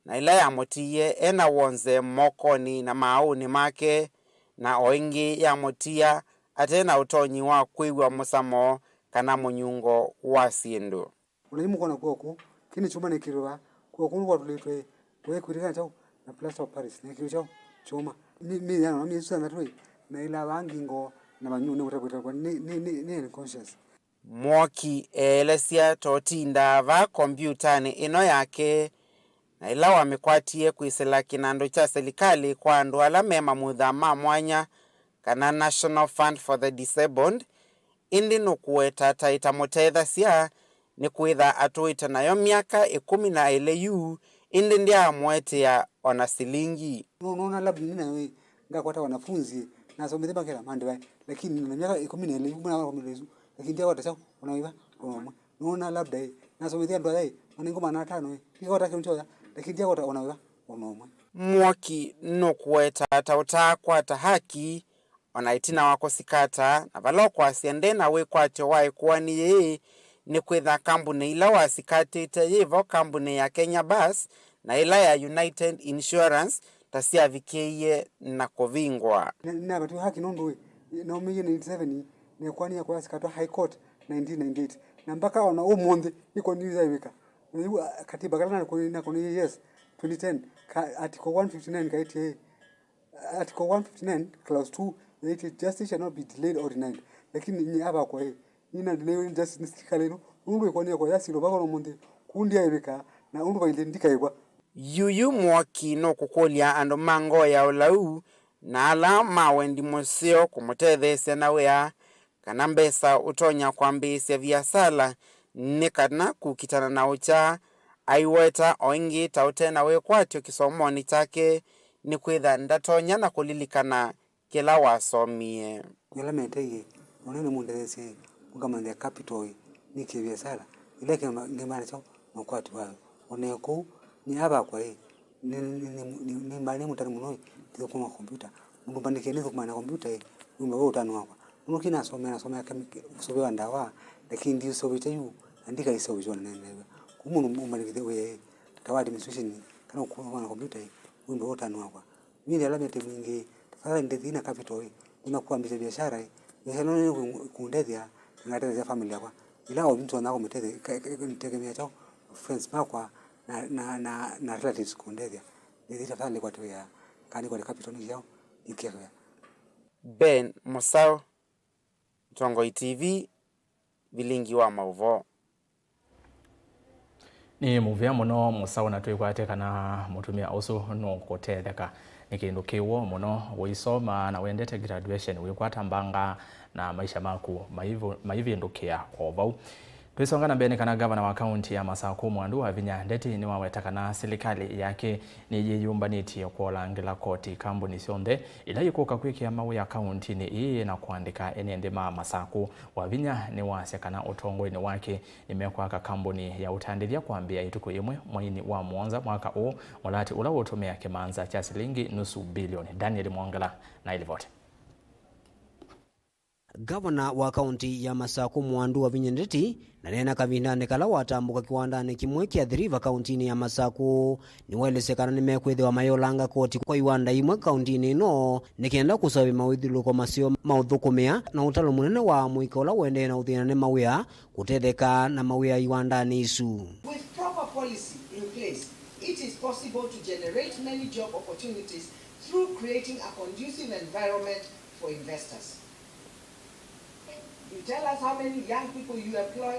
na ĩla yamũtiie e na wonze mokonĩ na maaũnĩ make, na o ĩngĩ yamũtia ate na ũtonyi wa kwĩw'a mũsamo kana mũnyungo wa syĩndũ. O na yu mũkona kuo kũu, kĩĩ nĩ kyũma nĩkĩlũa. Kuo kũu nĩkwatũlĩtwe ĩ, kũyaĩ kwĩtĩkana kyaũ na plaster of Paris, na kĩw'ũ kyaũ kyũma. Mĩ- mĩĩ yanona mĩĩ ĩsu thanthatũ ĩ, na ĩlavaa ngingo na manyunyu nĩ kũte kwĩtĩkana nĩ nĩ nĩ nĩ unconscious. Mwoki eelesya ta ũtindaa vaa kombiutanĩ ĩno yake, na ĩla wamĩkwatie kwĩsĩla kĩnandũ kya silikalĩ kwa andũ ala me mamutha ma mwanya, kana National Fund for the Disabled, ĩndĩ nũkũweta ta ĩtamũtethasya, nĩkwĩtha atũĩte nayo myaka ĩkũmi na ĩlĩ yu, ĩndĩ ndyaamũetĩa o na silingi. Nũ- nũona labda nĩ nayo ĩ, ngakwata wanafunzi ĩ, nasomethye makela mandĩvae, lakini nĩ na myaka ĩkũmi na ĩlĩ yu, mwana wakomile ĩsu, lakini ndyakwata kyaũ o na wĩva o na ũmwe. Nũona labda ĩ, nasomethye andũ aya ĩ, manengo maana atano ĩ, ndyakwata kĩndũ kyoya, lakini ndyakwata o na wĩva o na ũmwe. Mwoki nũkũweta ta ũtaakwata haki, o na ĩtina wa kũsikata, na vala ũkwasya nde na wĩkwatyo wa ĩkũani yĩĩ, nĩkwĩtha kambunĩ ila wasikatĩte yĩ vo kambunĩ ya Kenya Bus na ĩla ya United Insurance ta syavikĩie na kũvingwa. Nĩ- nĩnavatiwe haki nũndũ ĩ, naũmĩie ninety seven, na ĩkũani yakwa yasikatwa High Court nineteen ninety-eight, na mpaka o na ũmũnthĩ ĩkũani yu yaĩvĩka. Na yu ah, katiba kala nakũnie yes twenty ten, ka article one fifty nine kaĩtye ĩ, Article one fifty-nine, clause two, yaĩtye, "Justice shall not be delayed or denied." Lakini nyie avakwa ĩ, nĩna delay injustice nĩ silikalĩ ĩno, nũndũ ĩkũani yakwa yasilwa vaka ũmũnthĩ, kũu ndyaĩvĩka, na ũndũ vailye ndikaĩvwa. Yuyu Mwoki nũkũkũlya andũ ma ngoo ya ũlau na ala ma wendi mũseo kũmũtetheesya na wĩa kana mbesa ũtonya kwambĩĩsya viasala nĩ kana kũkitana na ũkya. Aiweta o ĩngĩ ta ũte na wĩkwatyo kĩsomonĩ kyake nĩkwĩtha ndatonya na kũlilikana kĩla wasomie. Nĩ ala meteie, o nĩnĩ mũndetheesye ĩ, mũkamanyĩthya capital ĩ, nĩkie viasala ĩla ĩkĩmbanĩsya na ũkwati wayo. O na ĩ kũu, nyie avakwa ĩ, nĩ- nĩ- nĩ- nĩ- nĩmbanĩe mũtanu mũno ĩ, ndithũkũma kombiuta. Mũndũ mbandĩkie nĩthũkũmaa na kombiuta ĩ, wĩmba we ũtanu wakwa. Nũndũ kĩ nasomea, nasomea kemi- ũsũvĩo wa ndawa, lakini ndiũsũvĩte yu, na ndikaisũvĩwa na nĩnethĩwa. Kũu mũndũ ũmbandĩkĩthye wĩa ĩ, ta wa administration, kana ũkũma na kombiuta ĩ, wĩmba we ũtanu wakwa. Myei ala mĩtĩ mingĩ, tafadhali ndĩthi na capital ĩ, nĩmakwambĩsya biashara ĩ, biashara ĩno nĩkũndethya na ngatetheesya family yakwa. Ĩla o nĩtonya kũmĩtetheesya, ĩka- ĩka- ĩka- nĩtegemea kyaũ friends makwa na, na, na, na relatives kũndethya. Ndĩthi tafadhali kwate wĩa, kana nĩkwate capital nĩ kyaũ nĩkĩe wĩa. Ben Mũsaũ, Mũtongoi T V, Vilingi wa Maũvoo. Nĩ mũvea mũno Mũsaũ, na twĩkwate kana mũtumĩa ũsu nũkũtetheka. Nĩ kĩndũ kĩ woo mũno. Ũisoma na wendete graduation, wĩkwata mbanga na maisha maku maivũ- maivĩndũkĩa o vau. Twĩsonga na mbee, nĩ kana ngavana wa kaunti ya Masakũ Mwandu Wavinya Ndeti nĩwaweta kana silikalĩ yake nĩyĩyũmbanĩtye kũolangĩla koti kambuni syonthe ila ikũka kwĩkĩa mawĩa kauntinĩ ĩĩ na kũandĩka ene nthĩ ma Masakũ. Wavinya nĩwasya kana ũtongoinĩ wake nĩmekwaka kambuni ya ũtandĩthya kwambĩĩa ĩtukũ yĩmwe mweinĩ wa mũonza mwaka ũũ, mũlati ũla ũũtũmĩa kĩmanza kya silingi nusu bilioni. Daniel Mwongela na ĩlivoti. Ngavana wa kaunti ya Masakũ Mwandu Wavinya Ndeti ndaneena kavindanĩ kala watambũka kĩwandanĩ kĩmwe kya Athi River kauntinĩ ya Masakũ. Nĩwaelesya kana nĩmekwĩthĩwa mayĩolanga koti kwa iwanda imwe kauntinĩ ĩno nĩ kenda kũseũvya mawĩthyũlũlũko maseo ma ũthũkũmĩa na ũtalo mũnene wa amũika ũla ũendee na ũthĩna nĩ mawĩa kũtetheka na mawĩa iwandanĩ isu. With proper policy in place, it is possible to generate many job opportunities through creating a conducive environment for investors. You tell us how many young people you employ,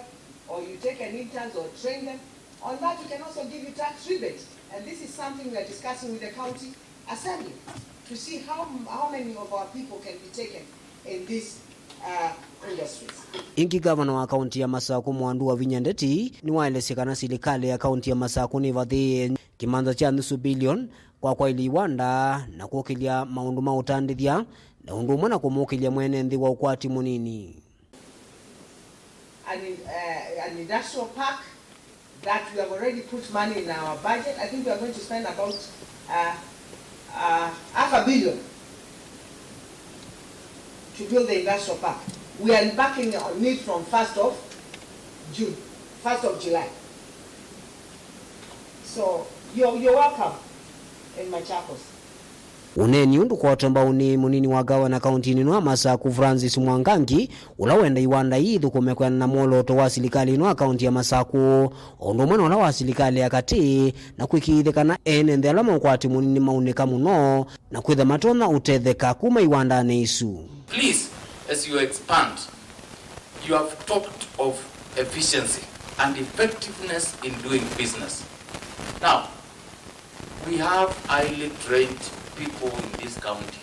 or you take an interns or train them. On that, we can also give you tax rebate. And this is something we are discussing with the county assembly to see how, how many of our people can be taken in these uh, industries. Ĩngĩ, ngavana wa kaunti ya Masakũ Mwandu Wavinya Ndeti nĩwaelesye kana silikalĩ ya kaunti ya Masakũ nĩvathĩĩe kĩmanza kya nusu bilioni kwa kwaĩlya iwanda na kũkĩlya maũndũ ma ũtandĩthya, na ũndũ ũmwe na kũmũkĩlya mwene nthĩ wa ũkwati mũnini. An, uh, an industrial park that we have already put money in our budget. I think we are going to spend about, uh, uh, half a billion to build the industrial park. We are embarking on it from first of June, first of July. So you're, you're welcome in Machakos. Ũneeni ũũ ndũkwatwa mbau nĩ mũnini wa ngavana kauntinĩ ĩno ya Masaku, Francis Mwangangi, ũla wenda iwanda ii ithũkũme kwĩanana na mwolooto wa silikalĩ ĩno ya kaunti ya Masaku, o ũndũ ũmwe na ũla wa silikalĩ ya katĩ, na kũĩkĩĩthya kana ene nthĩ ala ma ũkwati mũnini nĩmaunĩka mũno na kwĩthwa matonya ũtetheka kuma iwandanĩ isu. Please, as you expand, you have talked of efficiency and effectiveness in doing business. Now, we have highly trained people in this county.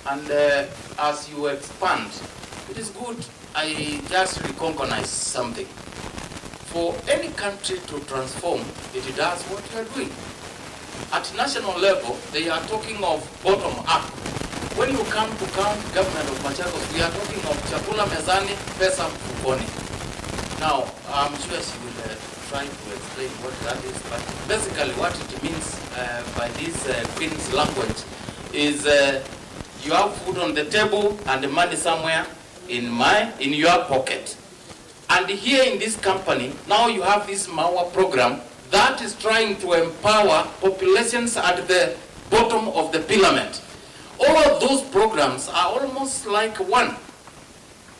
And, uh, as you expand, it is good I just recognize something. For any country to transform, it does what you are doing. At national level, they are talking of bottom up. When you come to county government of Machakos, we are talking of chakula mezani, pesa mfukoni. Now, I'm sure she will, uh, try to explain what that is, but basically what it means, uh, by this, uh, Queen's language is, uh, you have food on the table and money somewhere in my, in your pocket. And here in this company, now you have this Maua program that is trying to empower populations at the bottom of the pyramid. All of those programs are almost like one.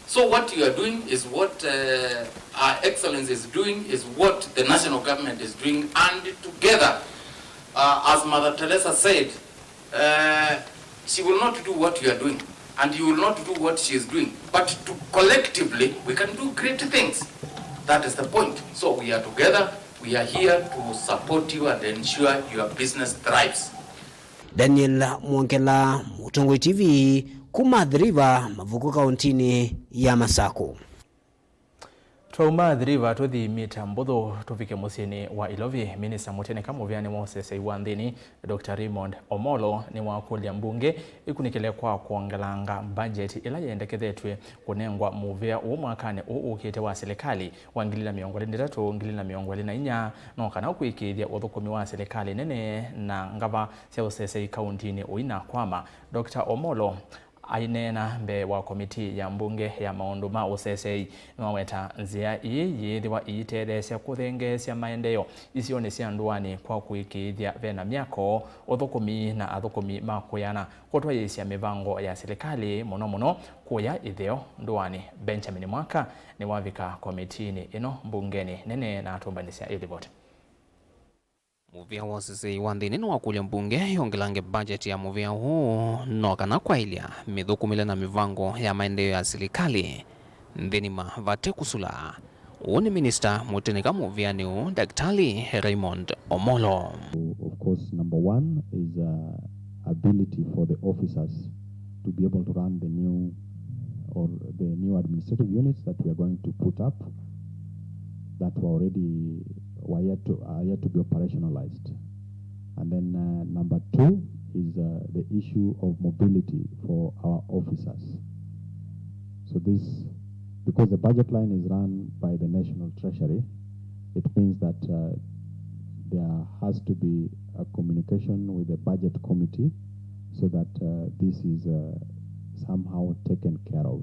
So what you are doing is what, uh, Her Excellency is doing, is what the national government is doing, and together, uh, as Mother Teresa said, uh, she will not do what you are doing, and you will not do what she is doing, but to collectively we can do great things. That is the point. So we are together, we are here to support you and ensure your business thrives. Daniel Mwongela, Mũtongoi T V, kuma Athi River, Mavuku, kauntinĩ ya Masaku. Twauma Athi River tũthi mita mbũthũ tũvike mũsyĩnĩ wa Ilovi. Minista mũtĩnĩka mũvĩanĩ wa ũseseĩ wa nthĩnĩ, Doctor Raymond Omolo, nĩwakũlya mbunge ĩkunĩkĩle kwa kwongelanga mbangeti ĩla yendekethetw'e kũnengwa mũvĩa ũũ mwakanĩ ũũ ũkĩte wa silikalĩ wa ngili na mĩongo ĩlĩ na itatũ, ngili na mĩongo ĩlĩ na inya, no kana kũĩkĩĩthya ũthũkũmi wa silikalĩ nene na ngava sya ũseseĩ kauntinĩ ũinakwama. Doctor Omolo aineena mbee wa komitii ya mbunge ya maũndũ ma ũseseĩ nĩwaweta nzĩa ii yĩĩthĩwa iitetheesya kũthengeesya maendeeo isionĩ sya ndũanĩ kwa kũĩkĩĩthya ve na myako, ũthũkũmi, na athũkũmi ma kwĩana kũtwaĩĩsya mĩvango ya silikalĩ, mũno mũno kũya ĩtheo ndũanĩ. Benjamin Mwaka nĩwavika komitiinĩ ĩno mbungenĩ nene na atũmbanĩsya ĩ livoti. Mũvĩa wa ũseseĩ wa nthĩnĩ nĩwakũlya mbunge yongelange mbangeti ya mũvĩa ũũ no kana kwaĩlya mĩthũkũmĩle na mĩvango ya maendeeo ya silikalĩ nthĩnĩ ma vate kũsula. Ũũ nĩ minista mũtĩnĩka mũvĩanĩ ũũ, Daktari Raymond Omolo. Of course, number one is, uh, ability for the officers to be able to run the new, or the new administrative units that we are going to put up that were already, were yet to, are yet to be operationalized. And then, uh, number two is, uh, the issue of mobility for our officers. So this, because the budget line is run by the National Treasury, it means that, uh, there has to be a communication with the budget committee so that, uh, this is, uh, somehow taken care of.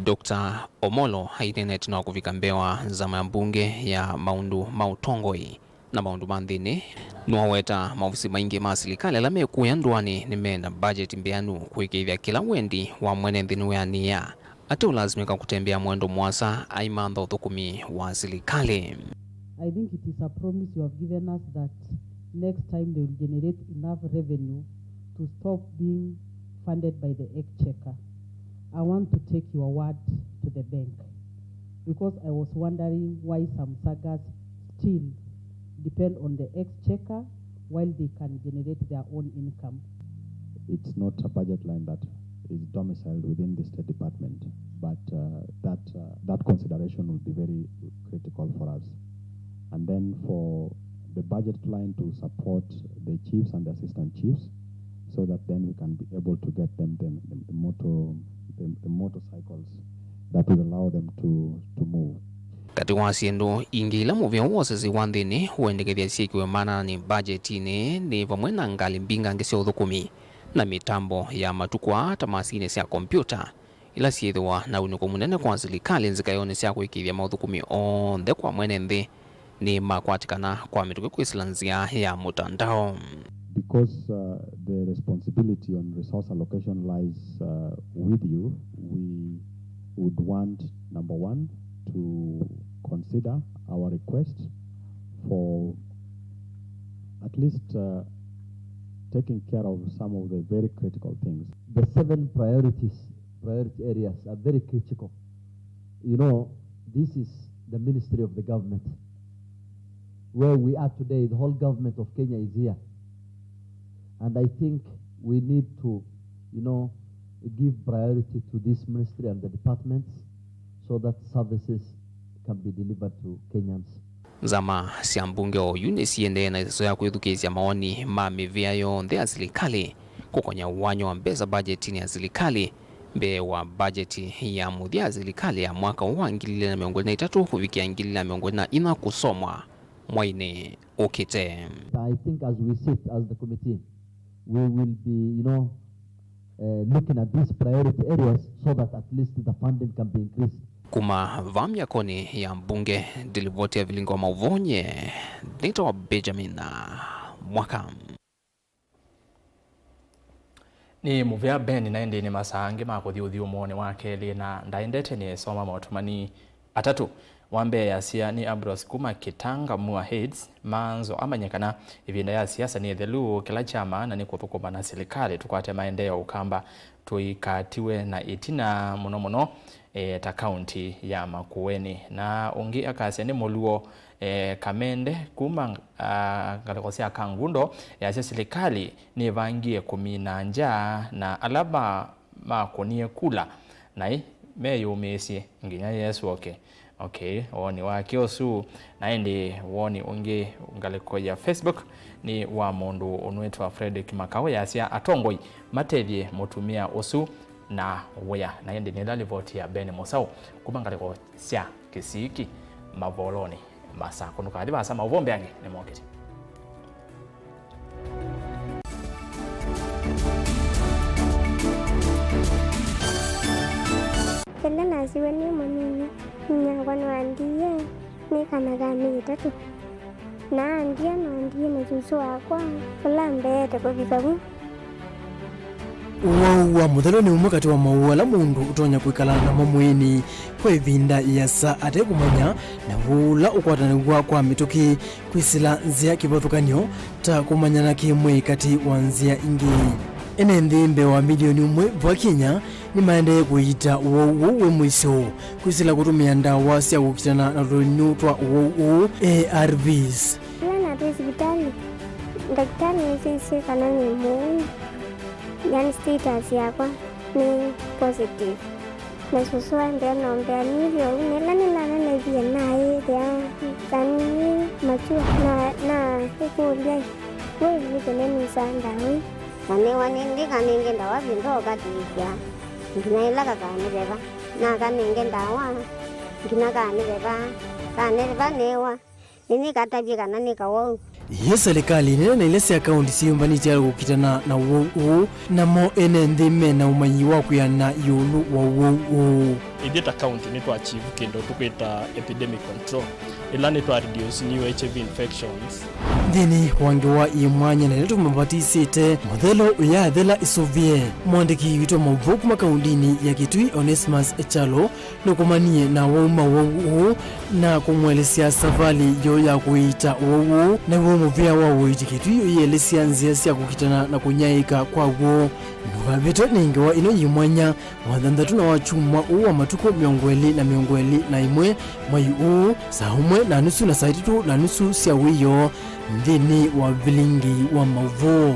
Doctor Omolo aineenete na kũvika mbee wa nzama ya mbunge ya maũndũ ma ũtongoi na maũndũ ma nthĩnĩ. Nĩwaweta maovisi maingĩ ma silikalĩ ala mekũya ndũanĩ nĩmena mbangeti mbĩanu kũĩkĩĩthya kĩla wendi wa mwene nthĩ nĩwĩanĩĩa, ateũlasimĩka kũtembea mwendo mũasa aimantha ũthũkũmi wa silikalĩ. I think it is a promise you have given us that next time they will generate enough revenue to stop being funded by the exchequer. I want to take your word to the bank, because I was wondering why some sagas still depend on the exchequer while they can generate their own income. It's not a budget line that is domiciled within the State Department, but, uh, that, uh, that consideration will be very critical for us. And then for the budget line to support the chiefs and the assistant chiefs, so that then we can be able to get them the, the, the motor, the, the motorcycles that will allow them to, to move. Katĩ wa syĩndũ ingĩ ila mũvĩa ũũ wa ũsesi wa nthĩnĩ ũendekethya syĩkĩwe maananĩ mbajetinĩ nĩ vamwe na ngalĩ mbingangĩ sya ũthũkũmi na mĩtambo ya matukũ aa ta masinĩ sya kompiuta, ila syĩthĩwa na ũnĩko mũnene kwa silikalĩ nzĩkaĩonĩ sya kũĩkĩĩthya maũthũkũmi onthe kwa mwene nthĩ nĩmakwatĩkana kwa mĩtũkĩ kwĩsĩla nzĩa ya mũtandao. Because uh, the responsibility on resource allocation lies uh, with you, we would want, number one, to consider our request for at least uh, taking care of some of the very critical things. The seven priorities, priority areas are very critical. You know, this is the ministry of the government. Where we are today, the whole government of Kenya is here. And I think we need to, you know, give priority to this ministry and the departments so that services can be delivered to Kenyans. Nzama sya mbunge oyu nĩsiendee na ĩseso ya kwĩthukĩĩsya maoni ma mĩvĩa yonthe ya silikalĩ, kũkonya ũwany'o wa mbesa mbajetinĩ ya silikalĩ mbee wa mbajeti ya mũthya ya silikalĩ ya mwaka ũũ wa ngili ilĩ na mĩongo ĩlĩ na itatũ kũvikĩa ngili ilĩ na mĩongo ĩlĩ na inya kũsomwa mwainĩ ũkĩte. I think as we sit as the committee, we will be, you know, uh, looking at these priority areas so that at least the funding can be increased. Kuma vaa myakonĩ ya mbunge, ndilivoti ya vilingi wa maũvoo nye nĩtawa Benjamin Mwaka. Nĩ mũvea Ben na ĩndĩ nĩ masaa angĩ ma kũthi ũthyũmũonĩ wa kelĩ, na ndaendete nĩsoma maũtũmani atatũ. Wa mbee yasya nĩ Ambrose kuma Kitanga Mua Heights, Manzo amanye kana ĩvinda ya siasa nĩ ĩthelu, kĩla kya maana nĩ kũthũkũma na silikalĩ tũkwate maendeeo Ũkamba tũikatiwe na ĩtina mũno mũno e, ta kaunti ya Makueni. Na ũngĩ akasya nĩ Mũluo, e, Kamende kuma, a, ngalĩko sya Kangundo, yasya silikalĩ nĩvangie kũmina nzaa na ala ma, makũnie kula naĩ meyũmĩĩsye nginya Yesũ oke. Okay, woni wake ũsu. Na ĩndĩ woni ũngĩ ngalĩko ya Facebook nĩ wa mũndũ ũnwĩtwa Fredrick Makau, yasya atongoi matethye mũtumĩa ũsu na wĩa. Na ĩndĩ nĩ ĩla livoti ya Ben Mũsaũ kuma ngalĩko sya Kĩsiiki mavolonĩ ma Sakũ. Ndũkathi vaasa, maũvoo mbee angĩ nĩmokĩte. Ĩla nasyiwe nĩ mũnini, inyia wakwa nĩwandiie nĩ kana ka myei ĩtatũ. Na andia, na andia na susu wakwa, ũla mbeete kũvika vu. Ũwau wa mũthelu nĩ ũmwe katĩ wa mawau ala mũndũ ũtonya kwĩkala namo mwĩĩnĩ kwa ĩvinda ĩasa ate kũmanya, na ũla ũkwatanaw'a kwa mĩtũkĩ kwĩsĩla nzĩa kĩvathũkany'o ta kũmanyana kĩ-mwĩĩ katĩ wa nzĩa ingĩ. Ene nthĩ mbee wa milioni ũmwe va Kenya nĩmaendee kũiita ũwau ũũ wĩ mũisyo kwĩsĩla kũtũmĩa ndawa sya kũkitana na tũinyũ twa ũwau ũũ, A R Vs. Ĩla natwĩ sivitalĩ, ndakĩtalĩ nĩsisye kana nĩ mũu, yani status yakwa nĩ positive. Na susu ambĩa nombea nilye ũu, na ĩla nĩnanenevie naĩthĩa yani nĩ mature, na, na ĩkũlya, "We, nĩkĩ nĩnĩsaa ndawa ii?" Na nĩwa nĩndĩkanenge ndawa vinda ũkatĩĩsya, nginya ĩla kakanĩveva. Nakanenge ndawa, nginya kanĩveva, kanĩveva newa, nĩnĩkatavye kana nĩ kawau. Ĩĩ, silikalĩ nene na ila sya kaunti syĩyũmbanĩtye kũkitana na ũwau ũũ, namo ene nthĩ me na ũmanyi wa kwĩana ĩũlũ wa ũwau ũũ. Ithyĩ ta kaunti nĩtwaachieve kĩndũ tũkwĩta epidemic control, ĩla nĩtwa reduce new H I V infections. Nthĩnĩ wa ngewa yĩ mwanya na ĩla tũmavatĩsĩte, mũthelo ũyathela ĩsũvĩe. Mũandĩki witũ wa maũvoo kuma kaundinĩ ya Kitui, Onesmus Kyalo, nũkomanie na wauma ũwau ũũ na kũmũelesya savalĩ yoo ya kũiita ũwau ũũ, naw'o mũvĩa wa ũiiti Kitui ũyĩelesya nzĩa sya kũkitana na kũnyaĩĩka kwaw'o. Ndũkavĩtwe nĩ ngewa ĩno yĩ mwanya, wa thanthatũ na wa kyumwa ũũ wa matukũ mĩongo ĩlĩ na mĩongo ĩlĩ na ĩmwe, mwai ũũ, saa ũmwe na nusu na saa itatũ na nusu sya wĩoo, nthĩnĩ wa vilingi wa maũvoo.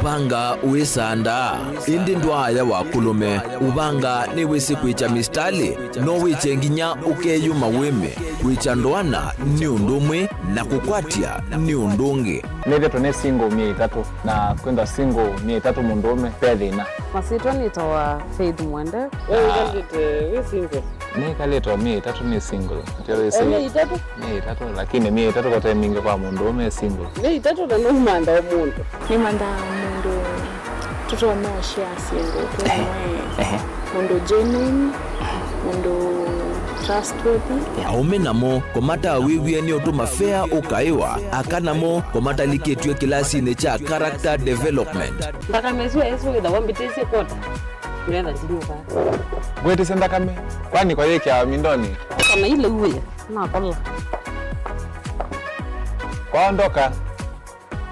Ũvanga wĩsandaa, ĩndĩ ndwaaya wa kũlũme. Ũvanga nĩwĩsĩ kwĩkya mistalĩ, no wĩkye nginya ũkeyũma wĩme. Kwĩkya ndoana nĩ ũndũ ũmwe, na kũkwatya nĩ ũndũ ũngĩ. Nĩthĩtwe nĩ single myei ĩtatũ, na kwĩthwa single myei ĩtatũ mũndũũme ve thĩna. Masyĩtwa nĩtawa Faith Mwende. We wĩkalĩte wĩ single? Nĩkalĩte o myei ĩtatũ nĩ single. Ndio wĩsĩ. Eh, myei ĩtatũ? Myei ĩtatũ, lakini myei ĩtatũ kote mingĩ kwa mũndũũme e single. Myei ĩtatũ na nũmanda o mũndũ. Nĩmandaa mũndũ tũtonya ũshare syĩndũ twĩ. Ehe. Mũndũ genuine, mũndũ trustworthy. Aũme namo, kũmataa wĩw'ĩe nĩ ũtũma fea ũkaĩwa. Aka namo, kũmatalikĩtw'e kĩlasinĩ kya character development. Nthakame ĩsu ĩsu wĩthawa mbĩtĩsye kota. Ngetha ndinyuka. Ngwĩtĩsye nthakame, kwani kwa yĩkĩawa mindoni? Kana ile uwe, nakola. Kwaondoka,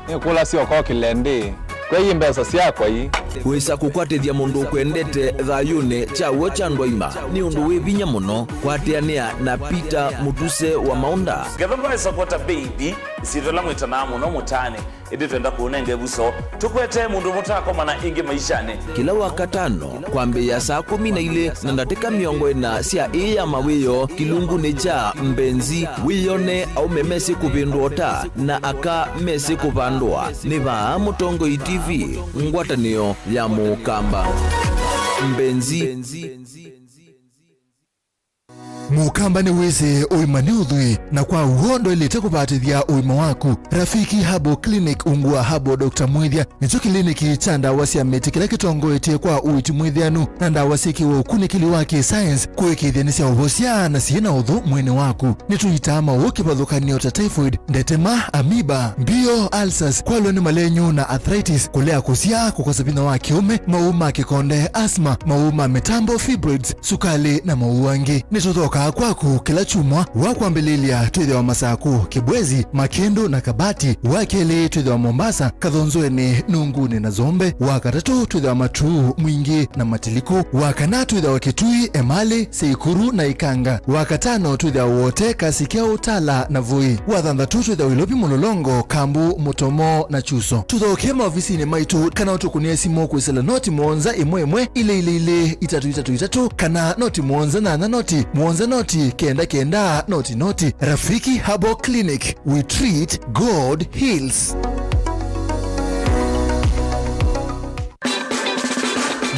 nĩkũlasya ũkokĩle ndĩ, kwei mbesa syakwa ii. Wĩsa kũkwatĩthya mũndũ ũkwendete thayũnĩ kya w'o kya ndwaima nĩ ũndũ wĩ vinya mũno. Kwatĩanĩa na Peter Mũtuse wa Maũnda. Ngetha ndwaĩsa kwota baby, isyĩtwa ĩla mwĩtanaa mũno mũtaanĩ, ĩndĩ twenda kũũnenga ĩvuso. Tũkwete mũndũ mũtakomana ĩngĩ maishanĩ. Kĩla Wakatano, kwambĩĩa saa kũmi na ilĩ na ndatĩka mĩongo ĩna sya ĩĩ ya mawĩoo kĩlungunĩ kya Mbenzi, wĩyone aũme mesĩ kũvĩndũa ũta na aka mesĩ kũvandũa. Nĩ vaa Mũtongoi T V, ngwatanĩo ya Mũkamba. Mbenzi. Mũkamba nĩwĩsĩ ũima nĩ ũthwii, na kwa w'o ndwaĩlĩte kũvatĩthya ũima waku. Rafiki Herbal Clinic ungu wa Herbal Doctor Mwĩthya nĩkyo kĩliniki kya ndawa sya mĩtĩ kĩla kĩtongoetye kwa ũiiti mwĩthĩanu na ndawa syĩkĩwe ũkunĩkĩli wa kĩ-science kũĩkĩĩthya nĩ sya ũvosya na syĩ na ũthũ mwĩĩnĩ waku. Nĩtũitaa maũũ kĩvathũkany'o ta typhoid, ndetema, amoeba, mbio, ulcers, kwalwa nĩ malenyu na arthritis, kũlea kũsyaa, kũkosa vinya wa kĩũme, maũũ ma kĩkonde, asthma, maũũ ma mĩtambo, fibroids, sukalĩ na maũũ angĩ. Nĩtũthokaa kwaku kĩla kyumwa wa kwambĩlĩlya. Twĩthĩawa Masakũ, Kĩbwezi, Makĩndũ na Kabati. Wa kelĩ twĩthĩawa Mombasa, Kathonzweni, Nungunĩ na Zombe. Wa katatũ twĩthĩawa Matuu, Mwingĩ na Matiliku. Wa kana twĩthĩawa Kitui, Emali, Seikuru na Ikanga. Wa katano twĩthĩawa Wote, Kasikeo, Tala na Voi. Wa thanthatũ twĩthĩawa Ilovi, Mũlolongo, Kambu, Mũtomo na Chuso. Tũthokee maovisinĩ maitũ kana ũtũkũnĩe simũ kwĩsĩla noti mũonza ĩmwe ĩmwe ilĩ ilĩ ilĩ itatũ itatũ itatũ kana noti mũonza nyanya noti mũonza noti kenda kenda noti noti. Rafiki Herbal Clinic, we treat, God heals.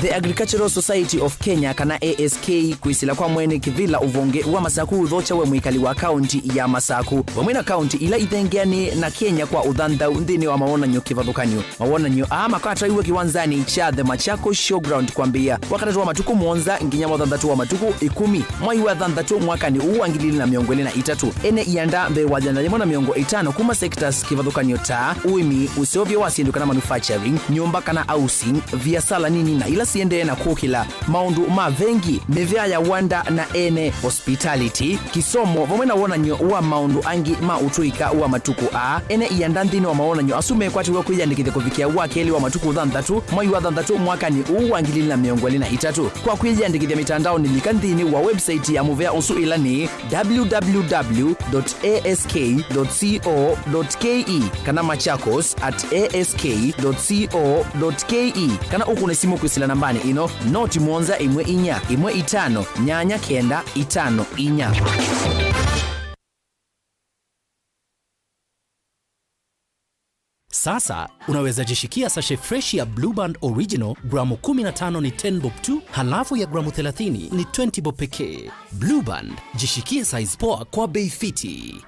The Agricultural Society of Kenya, kana A S K, kwĩsĩla kwa mwene kĩvĩla ũvonge wa Masaku ũthokya we mwĩkali wa kaunti ya Masaku, vamwe na kaunti ila ithengeanĩe na Kenya kwa ũthanthau nthĩnĩ wa mawonany'o kĩvathũkany'o. Mawonany'o aa makatwaiwe kĩwanzanĩ kya The Machakos Showground kwambĩĩa Wakatatũ wa matukũ mũonza nginya Wathanthatũ wa matukũ ĩkũmi mwai wa thanthatũ mwakanĩ ũũ wa ngili ilĩ na mĩongo ĩlĩ na itatũ. Ene ianda mbee wa yĩana yĩmwe na mĩongo ĩtano kuma sectors kĩvathũkany'o ta ũĩmi, ũseũvyo wa syĩndũ kana manufacturing, nyũmba kana housing, viasala nini na ila siendee na kũkĩla, maũndũ ma vengi, mĩvea ya wanda na ene, hospitality, kĩsomo, vamwe na wonany'o wa maũndũ angĩ ma ũtũĩka wa matukũ aa. Ene ianda nthĩnĩ wa mawonany'o asu mekwatĩw'a kwĩyandĩkĩthya kũvikĩa wa kelĩ wa matukũ thanthatũ mwai wa thanthatũ mwakanĩ ũũ wa ngili ilĩ na mĩongo ĩlĩ na itatũ. Kwa kwĩyandĩkĩthya mĩtandaonĩ, lika nthĩnĩ wa website ya mũvea ũsu, ĩla nĩ w w w dot a s k dot c o dot k e kana machakos at a s k dot c o dot k e, kana ũkũne simũ kwĩsĩla nambanĩ ĩno, noti mũonza ĩmwe inya ĩmwe itano nyanya kenda itano inya. Sasa unaweza jishikia sachet fresh ya Blue Band Original, gramu kumi na tano ni ten bob tu, halafu ya gramu thelathini ni twenty bob pekee. Blue Band, jishikie size poa kwa bei fiti.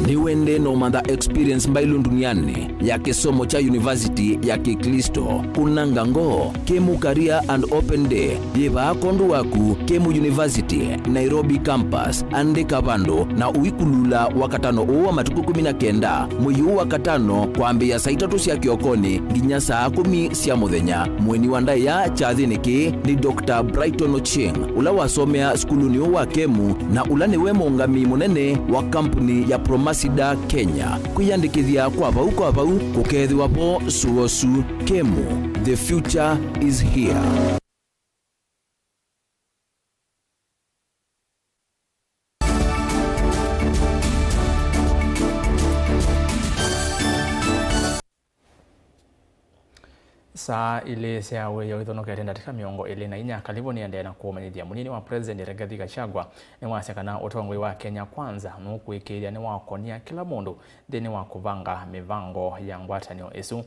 Nĩwende no matha experience mbailu nduniani ya kĩsomo kya university ya Kĩklisto. Kunanga ngoo, Kemu Career and Open Day yĩ vaa kwondũ waku, Kemu University, Nairobi Campus. Andĩka vandũ na ũikulula Wakatano ũũ wa matukũ kũmi na kenda, mwei ũũ wa katano, kwambĩĩa saa itatũ sya kĩokonĩ nginya saa kũmi sya mũthenya. Mũeni wa ndaĩa kyathĩnĩ kĩĩ nĩ Doctor Brighton Ochieng, ũla wasomea sukulunĩ ũũ wa Kemu na ũla nĩwe mũũngamĩi mũnene wa kambuni ya Promasida Kenya. Kwĩyandĩkĩthya kwa vau kwa vau kũkeethĩwa vo sũosu. Kemu, the future is here. Saa ilĩ sya wĩoo ithonokete ndatĩka mĩongo ĩlĩ na inya. Kalivũ nĩendee na kũmanyĩthya. Mũnini wa President Rigathi Gachagua nĩwasya kana ũtongoi wa Kenya Kwanza nũkwĩkĩĩthya nĩwakonia kĩla mũndũ nthĩnĩ wa kũvanga mĩvango ya ngwatanĩo ĩsu.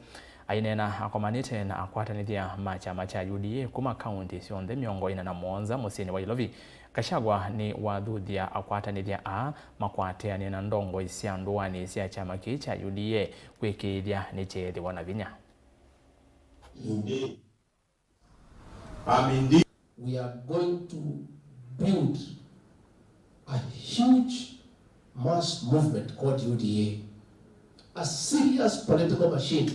Aineena akomanĩte na akwatanĩthya ma kyama kya U D A kuma kaunti syonthe mĩongo ĩna na mũonza mũsyĩnĩ wa Ilovi, Gachagua nĩwathuthya akwatanĩthya aa makwatĩanĩe na ndongoi sya ndũanĩ sya kyama kĩĩ kya U D A kwĩkĩĩthya nĩkyeethĩwa na vinya. Indeed. I'm indeed. We are going to build a huge mass movement called U D A, a serious political machine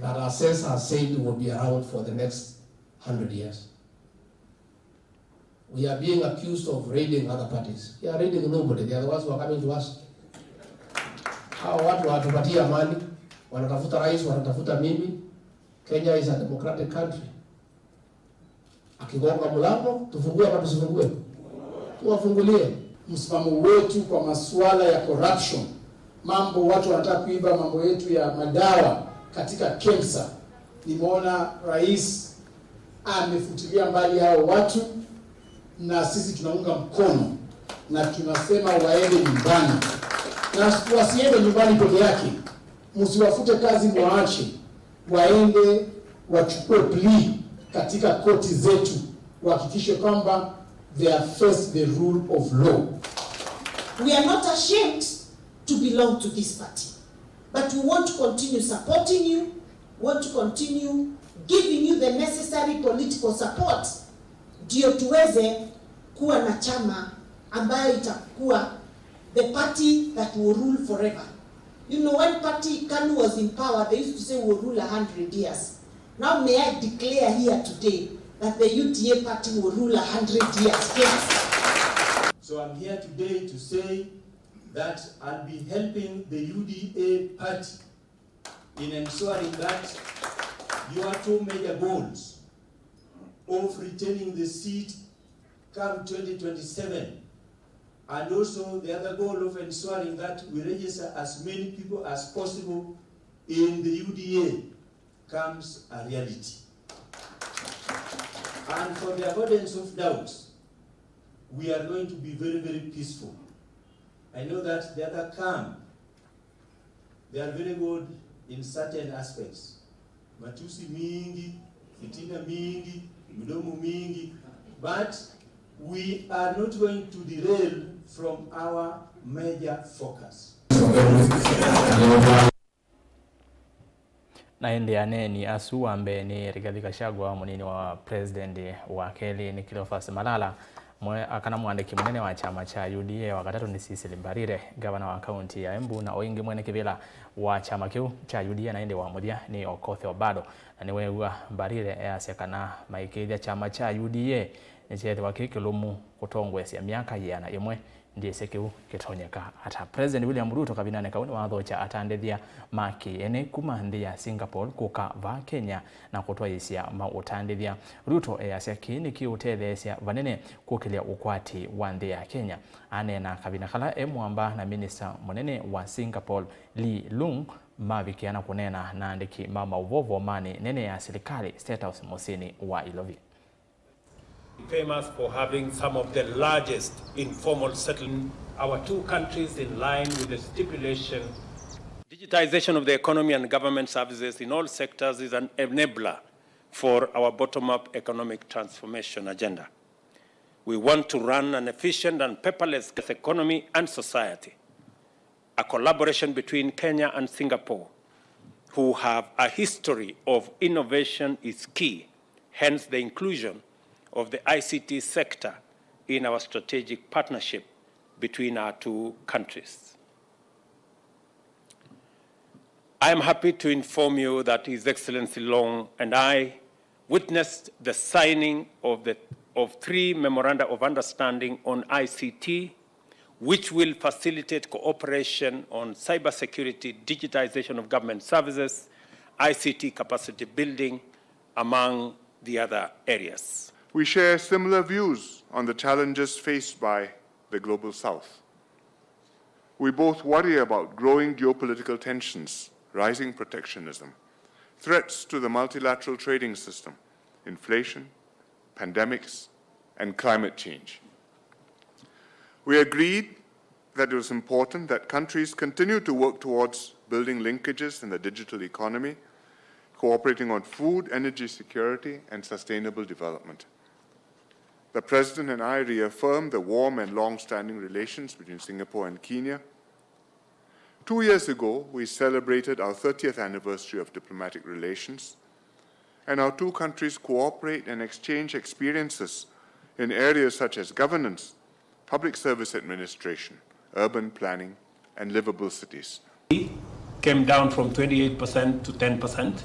that our sense has said will be around for the next hundred years. We are being accused of raiding other parties. We are raiding nobody. They are the ones who are coming to us. Hawa watu hawatupatii amani, wanatafuta rais, wanatafuta mimi. Kenya is a democratic country. Akigonga mlango, tufungue ama tusifungue? Tuwafungulie. Msimamo wetu kwa masuala ya corruption, mambo watu wanataka kuiba mambo yetu ya madawa katika KEMSA, nimeona rais amefutilia mbali hao watu, na sisi tunaunga mkono na tunasema waende nyumbani, na wasiende nyumbani peke yake, msiwafute kazi, mwaache waende wachukue plea katika koti zetu, wahakikishe kwamba they are face the rule of law. We are not ashamed to belong to this party, but we want to continue supporting you, want to continue giving you the necessary political support ndio tuweze kuwa na chama ambayo itakuwa the party that will rule forever. You know, when party KANU was in power, they used to say, "We'll rule a hundred years." Now may I declare here today that the U D A party will rule a hundred years. Yes. So I'm here today to say that I'll be helping the U D A party in ensuring that your two major goals of retaining the seat come twenty twenty-seven, and also the other goal of ensuring that we register as many people as possible in the U D A comes a reality. And for the avoidance of doubts, we are going to be very, very peaceful. I know that the other camp, they are very good in certain aspects. Matusi mingi, fitina mingi, midomo mingi, but we are not going to derail from our major focus. Na ĩndĩ aneeni asu, wa mbee nĩ Rigathi Gachagua, mũnini wa President, wa kelĩ nĩ Cleophas Malala, mwe-, kana mwandĩki mũnene wa kyama kya U D A, wa katatũ nĩ Cecily Mbarire, ngavana wa kaunti ya Embu, na o ĩngĩ mwene kĩvĩla wa kyama kĩu kya U D A, na ĩndĩ wa mũthya nĩ Okoth Obado. Na nĩweew'a Mbarire easya kana maĩkĩĩthya kyama kya U D A nĩkyeethĩwa kĩ kĩlũmu kũtongoesya myaka yĩana ĩmwe. Ndyĩsĩ kĩu kĩtonyeka ata. President William Ruto kavindanĩ kau nĩwathokya atandĩthya ma kĩ-ene kuma nthĩ ya Singapore kũka vaa Kenya na kũtwaĩĩsya maũtandĩthya. Ruto easya kĩĩ nĩkĩũtetheesya vanene kũkĩlya ũkwati wa nthĩ ya Kenya. Aneena kavinda kala e mũamba na minista mũnene wa Singapore, Lee Loong, mavikĩa na kũneena na andĩki ma maũvoo vomanĩ nene ya silikalĩ, State House, mũsyĩnĩ wa Ilovi. Famous for having some of the largest informal settlement, our two countries in line with the stipulation. Digitization of the economy and government services in all sectors is an enabler for our bottom-up economic transformation agenda. We want to run an efficient and paperless economy and society. A collaboration between Kenya and Singapore, who have a history of innovation, is key, hence the inclusion of the I C T sector in our strategic partnership between our two countries. I am happy to inform you that His Excellency Loong and I witnessed the signing of the, of three memoranda of understanding on I C T, which will facilitate cooperation on cybersecurity, digitization of government services, I C T capacity building, among the other areas. We share similar views on the challenges faced by the Global South. We both worry about growing geopolitical tensions rising protectionism, threats to the multilateral trading system, inflation, pandemics, and climate change. We agreed that it was important that countries continue to work towards building linkages in the digital economy, cooperating on food, energy security, and sustainable development. The President and I reaffirmed the warm and long-standing relations between Singapore and Kenya. Two years ago, we celebrated our thirtieth anniversary of diplomatic relations, and our two countries cooperate and exchange experiences in areas such as governance, public service administration, urban planning, and livable cities. Came down from twenty-eight percent to ten percent.